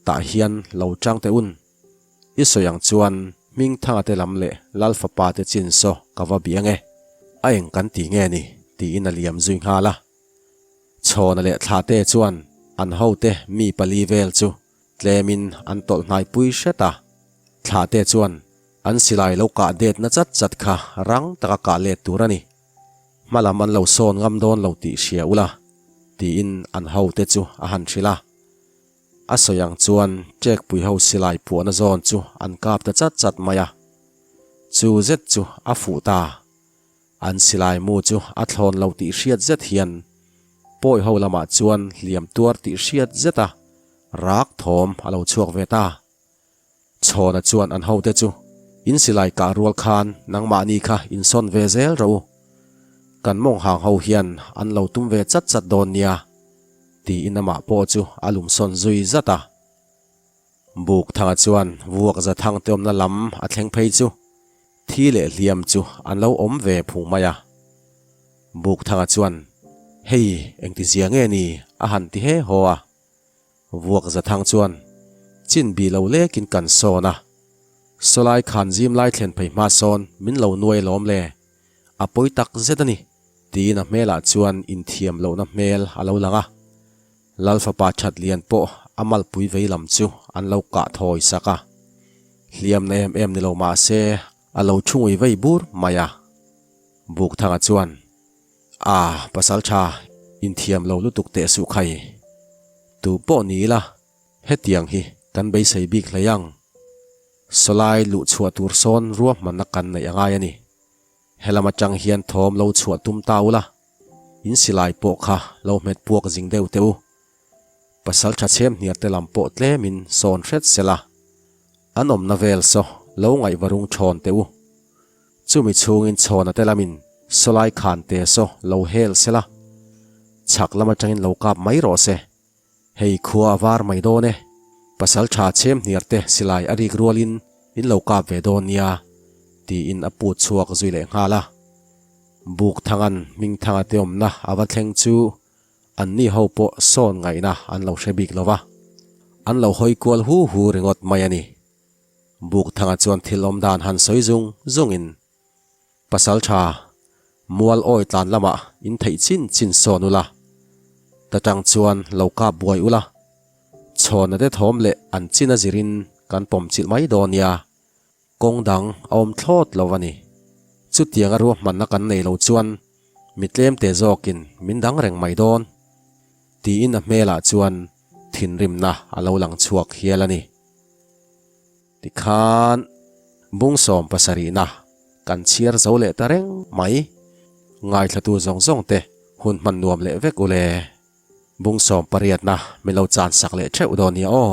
A: Tah hian lo chang teh un. I sawi ang chuan Hmingthanga te lam leh Lal fapa te chin saw ka va biang e. A eng kan ti nge ni? tiin a liam zui nghal a. Chhawna leh Thlate chuan an hote mi pali vel chu tlemin an tawlh hnaipui hret a. Thlate chuan an silai lo kah detna chat chat kha rang taka kah let tur a ni. Hma lam an lo sawn ngam dawn lo tih hria ula, tiin an hote chu a han hrilh a. A sawi ang chuan Ṭekpui ho silai puahna zawn chu an kap ta chat chat mai a. Chu zet chu a fuh ta. An silai mu chu a thlawn lo tih hriat zet hian pawi ho lamah chuan hliam tuar tih hriat zeta rak thawm a lo chhuak ve ta. Chhawna chuan an hote chu, In silai kah rual khan nangmahni kha insawn ve zel rawh u. Kan mawng hang ho hian an lo tum ve chat chat dawn nia, tiin amah pawh chu a lumsawn zui zat a. Bukthanga chuan vuak zathang te awmna lam a thleng phei chu thi leh hliam chu an lo awm ve phung mai a. Bukthanga chuan, Hei engtizia nge ni? a han ti he haw a. Vuak zathang chuan, Chin bih lo lekin kan sawn a. Sawlai khan zim lai thlen phei hma sawn min lo nuai alawm le. A pawi tak zet a ni, tiin a hmelah chuan inthiam lohna hmel a lo lang a. Lal fapa that lian pawh a malpui vei lam chu an lo kah thawi sak a. Hliamna em em ni lo mah se a lo thu ngui vei bur mai a. Bukthanga chuan, A, pasal tha, inthiam lo lutuk teh suh khai. Tu pawh ni ila, hetiang hi kan beisei bik hlei ang. Sawlai luh chhuah tur sawn ruahmanna kan neih a ngai a ni. Helam atang hian thawm lo chhuah tum ta ula, in silai pawh kha lo hmet puak zing deuh teh u. Pasal tha chhem hniar te lam pawh tlemin sawn hret sela, an awmna vel saw lo ngaih va rung thawn teh u. Chumi chhungin chhawna te lamin sawlai khan te saw lo hel sela, chhak lam atangin lo kap mai rawh se. Hei khua a var mai dawn e. Pasal tha chhem hniar te silai a rik rualin in lo kap ve dawn nia, tiin a put chhuak zui leh nghal a. Bukthangan Hmingthanga te awmna a va thleng chu anni ho pawh sawn ngaihna an lo hre bik lo va, an lo hawi kual hu hu ringawt mai a ni. Bukthanga chuan thil awm dan han sawi zung zungin Pasal tha, mual awi tlan lamah in theih chin chin sawn ula, ta tang chuan lo kap buai ula, chhawna te thawm leh an chin a zirin kan pawm chilh mai dawn nia, kawng dang a awm thlawt lo a ni. Chutianga ruahmanna kan nei lo chuan mi tlemte zawkin min dang reng mai dawn, tiin a hmelah chuan thinrimna a lo lang chhuak hial a ni. Tikhan bungsawm pasarihna kan chhiar zo leh ta reng mai. Ngaithlatu zawng zawng te hun hman nuam leh vek ule. Bungsawm pariatna min lo chan sak leh theuh dawn nia aw.